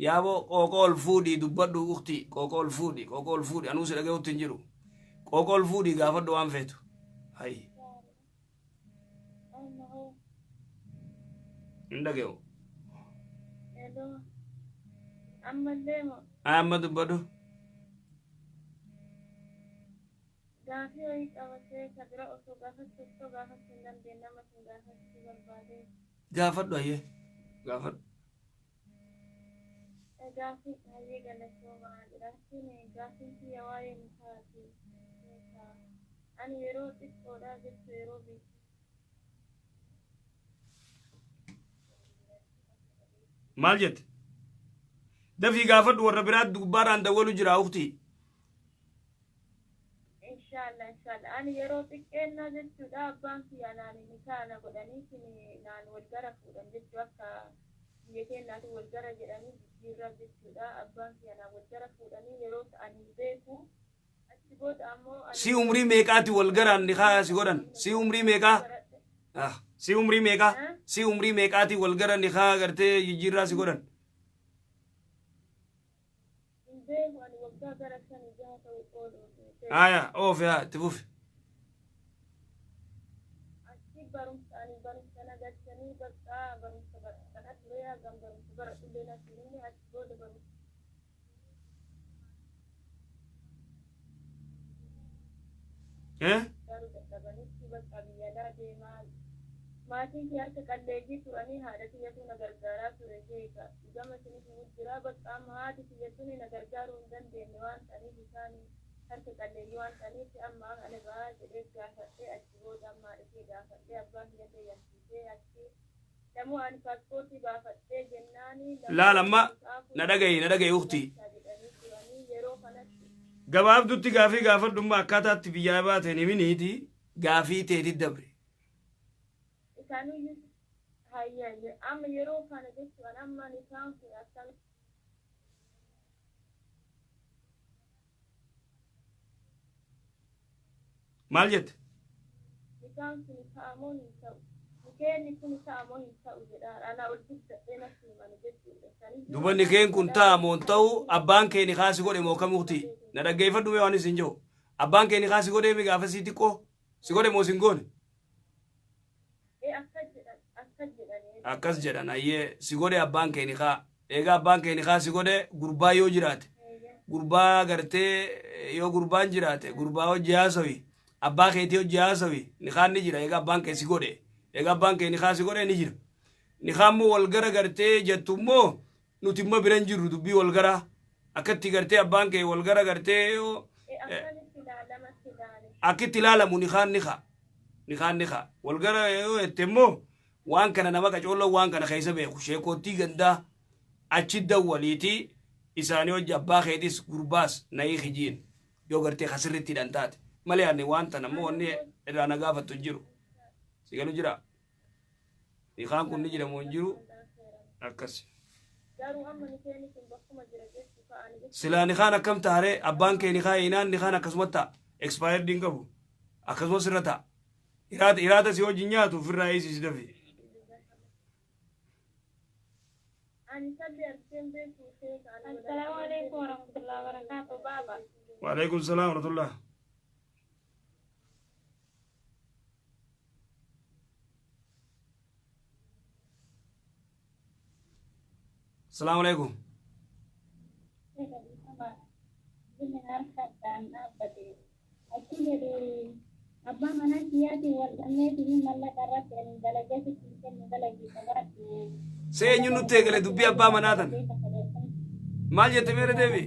Yaaboo qooqoo ol fuudhii dubbadhu ukti, qooqoo ol fuudhi, qooqoo ol fuudhi, anuu si dhaga'utti hin jiru. Qooqoo ol fuudhii gaafadhu waan feetu. Hayi. Hin dhaga'u.
Ammallee moo?
Amma dubbadhu.
Gaafii wayii qabatee ka bira osoo gaafachuuf osoo gaafachuu hin dandeenye amma isin gaafachuu barbaade.
Gaafadhu hayyee. Gaafadhu.
Gaafii hayyee galatoomaa jiraachuun gaafiin kiyya waa'ee nikaati. Ani yeroo xiqqoodha jechuu yeroo biyya.
Maal jette? Dafii gaafadhu, warra biraatti gubbaadhaan dawwalu jira uktii.
Inshallah, inshallah. Ani yeroo xiqqeennaa jechuudha abbaan kiyya naan nikaa na godhanii naan wal gara fuudhan jechuu, akka biyya keenyaatti wal gara jedhanii jijjiirraa jechuudha. Abbaan kiyya naan wal gara fuudhanii yeroo ani hin beeku. Achi booda ammoo
Si umrii meeqaati wal garaan nikaa si godhan? Si umrii meeqaa? Ah, si umrii meeqaa? Si umrii meeqaati wal gara nikaa gartee jijjiirraa si godhan?
Hin beeku, ani waggaa gara 5, 6 ta'u oolu.
Aya, oofe haa itti fufi.
Achi barumsa ani barumsa na galchanii bakka barumsa baradhaa ture, hagam barumsa baradhullee natti hin himne. Achi booda barumsa
Eh?
garuu dadhabanitti bakka biyya alaa deemaa, maatiin kiyya harka qalleeyyii turanii, haadha kiyyatu na gargaaraa ture. Sheeka, gama isinis himu jira. Bakka amma haati kiyya suni na gargaaruu hin dandeenye waan ta'aniif, isaan harka qalleeyyii waan ta'aniif, amma ani ba'aa jedhee gaafadhee, achi booda amma haadha kiyya gaafadhee, abbaa kiyyallee yakkisee, achi namuu ani paaspoortii baafadhee jennaani.
Laal amma na dhagayi, na dhagayi uktii.
Jedhanii turanii yeroo kanatti.
Gabaabdutti gaafii gaafadhummaa akkaataatti biyyaa baateen himiniiti gaafii teetit dabre.
Isaanuyyuu hayya, amma yeroo kana jechuun amma isaan kun akkam
Maal jette?
Isaan kun ta'amoo hin ta'u? Nikeenni kun ta'amoo hin ta'u jedha. Ana ol guddadhee natti himani jechuudha. Saniyyuu
Duba nikeen kun ta'amoo hin ta'u? Abbaan kee nikaa si godhe moo kam uktii? Na dhaggeeffadhu mee waan isin jiru. Abbaan kee nikaa si godhee mi gaafa sii xiqqoo? Si godhe moo sin goone?
Ee, akkas jedhan, akkas jedhanii.
Akkas jedhan, ayyee, si godhe abbaan kee nikaa. Egaa abbaan kee nikaa si godhe, gurbaa yoo jiraate, gurbaa gartee yoo gurbaan jiraate, gurbaa hojii haasawi, abbaa keetii hojii haasawi, nikaan ni jira. Egaa abbaan kee si godhe, egaa abbaan kee nikaa si godhe ni jira. Nikaan immoo wal gara gartee jettu immoo nuti immoo bira hin jirru. Dubbii wal gara akkatti gartee abbaan kee wal gara gartee yoo
Ee, akkamitti ilaalamatti ilaale?
Akkitti ilaalamu nikaan ni ka'a, nikaan ni ka'a. Wal gara yoo jette immoo waan kana nama qacoolloon waan kana keessa beeku, sheekootii gandaa achi dawwaliitii isaanii hojii abbaa keetis gurbaas nayii hijiin yoo gartee kasirritti hidhan taate malee, ani waan tana immoo wanni irraa na gaafattu hin jiru. Si galu jira? Nikaan kun ni jira moo hin jiru? Akkas.
Garuu amma nikeenni kun bakkuma jira jechuu ka'ani jechuudha.
Silaa nikaan akkam taaree? Abbaan kee nikaa hiinaan nikaan akkasuma ta'a, expired hin qabu, akkasumas irra ta'a. Iraata iraata si wajjin nyaatu ofirraa eegsisi dafi.
Ani salli argeen beeku sheeka ani.
Assalaamu alaikum warahmatullahi wabarakatuh baaba.
Waalaikum salaam warahmatullah. Salaamu alaikum.
Achi jedhe abbaa manaa kiyyaatiin wal dhabneetiin mallaqa irratti ani dalagee sitti kennu dalagii qabaadhu.
See eenyuun nutti eegale dubbii abbaa manaa tan? Maal jette meera deebi?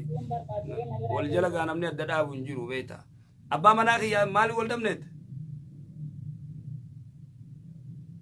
Wal jala gaa namni adda dhaabu hin jiru beekta. Abbaa manaa kiyyaa maali wal dhabneet?